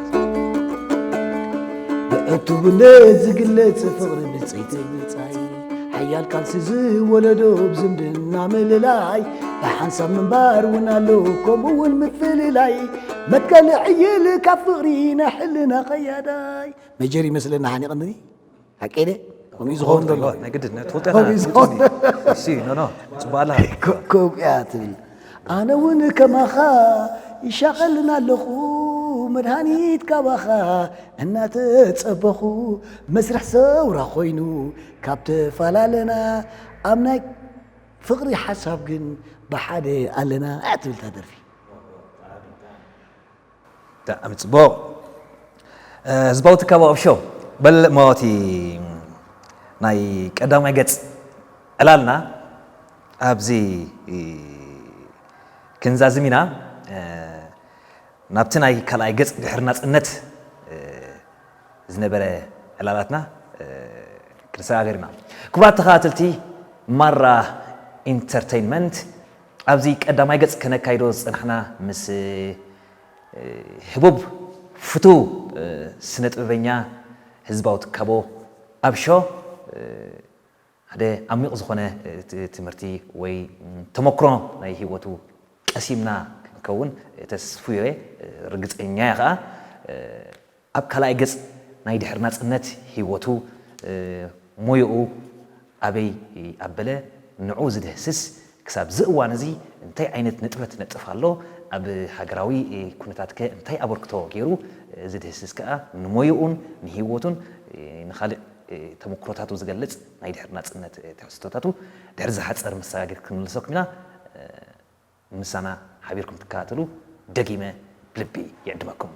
ብዕቱብነት ዝግለጽ ፍቕሪ ብጸይቲ ብጻይ። ሓያል ቃልሲ ዝወለዶ ብዝምድና ምልላይ። ሓንሳብ ምንባር እውን ኣሎ ከምኡ እውን ምፍልላይ መትከል ዕይል ካብ ፍቕሪ ናይ ሕልና ቀያዳይ መጀር ይመስለና ሓኒቕኒ ሓቂ ደ ከምኡ እዩ ዝኸውን ዘሎ ናይ ግድን ትፈልጦ ከምኡ እዩ ዝኸውን ሲ ኖ ኖ ጽቡቅ ኣላ ከምኡ እያ ትብል ኣነ እውን ከማኻ ይሻቐልና ኣለኹ መድሃኒት ካባኻ እናተጸበኹ መስርሕ ሰውራ ኮይኑ ካብ ተፈላለና ኣብ ናይ ፍቕሪ ሓሳብ ግን ብሓደ ኣለና እያ ትብል እታ ደርፊ ብጣዕሚ ጽቡቕ ህዝባዊ ትካቦ ኣብ ሾው በል እሞ እቲ ናይ ቀዳማይ ገጽ ዕላልና ኣብዚ ክንዛዝም ኢና ናብቲ ናይ ካልኣይ ገጽ ድሕሪ ናጽነት ዝነበረ ዕላላትና ክንሰጋገር ኢና ክቡራት ተኸታተልቲ ማራ ኢንተርተይንመንት ኣብዚ ቀዳማይ ገጽ ከነካይዶ ዝጸናሕና ምስ ህቡብ ፍቱው ስነ ጥበበኛ ህዝባዊ ትካቦ ኣብሾ ሓደ ዓሚቕ ዝኾነ ትምህርቲ ወይ ተመክሮ ናይ ህይወቱ ቀሲምና ክንከውን ተስፉ እየ ርግፀኛ እየ ከዓ ኣብ ካልኣይ ገጽ ናይ ድሕሪ ናጽነት ህይወቱ ሞዮኡ ኣበይ ኣበለ ንዑ ዝድህስስ ክሳብ እዚ እዋን እዚ እንታይ ዓይነት ንጥፈት ነጥፍ ኣሎ ኣብ ሃገራዊ ኩነታት ከ እንታይ ኣበርክቶ ገይሩ ዝድህስስ ከዓ ንሞዮኡን ንህይወቱን ንካልእ ተመክሮታቱ ዝገልጽ ናይ ድሕሪ ናጽነት ትሕዝቶታቱ ድሕሪ ዝሓጸር መሰጋገር ክንምልሰኩም ኢና ምሳና ሓቢርኩም ትከታተሉ ደጊመ ብልቢ ይዕድመኩም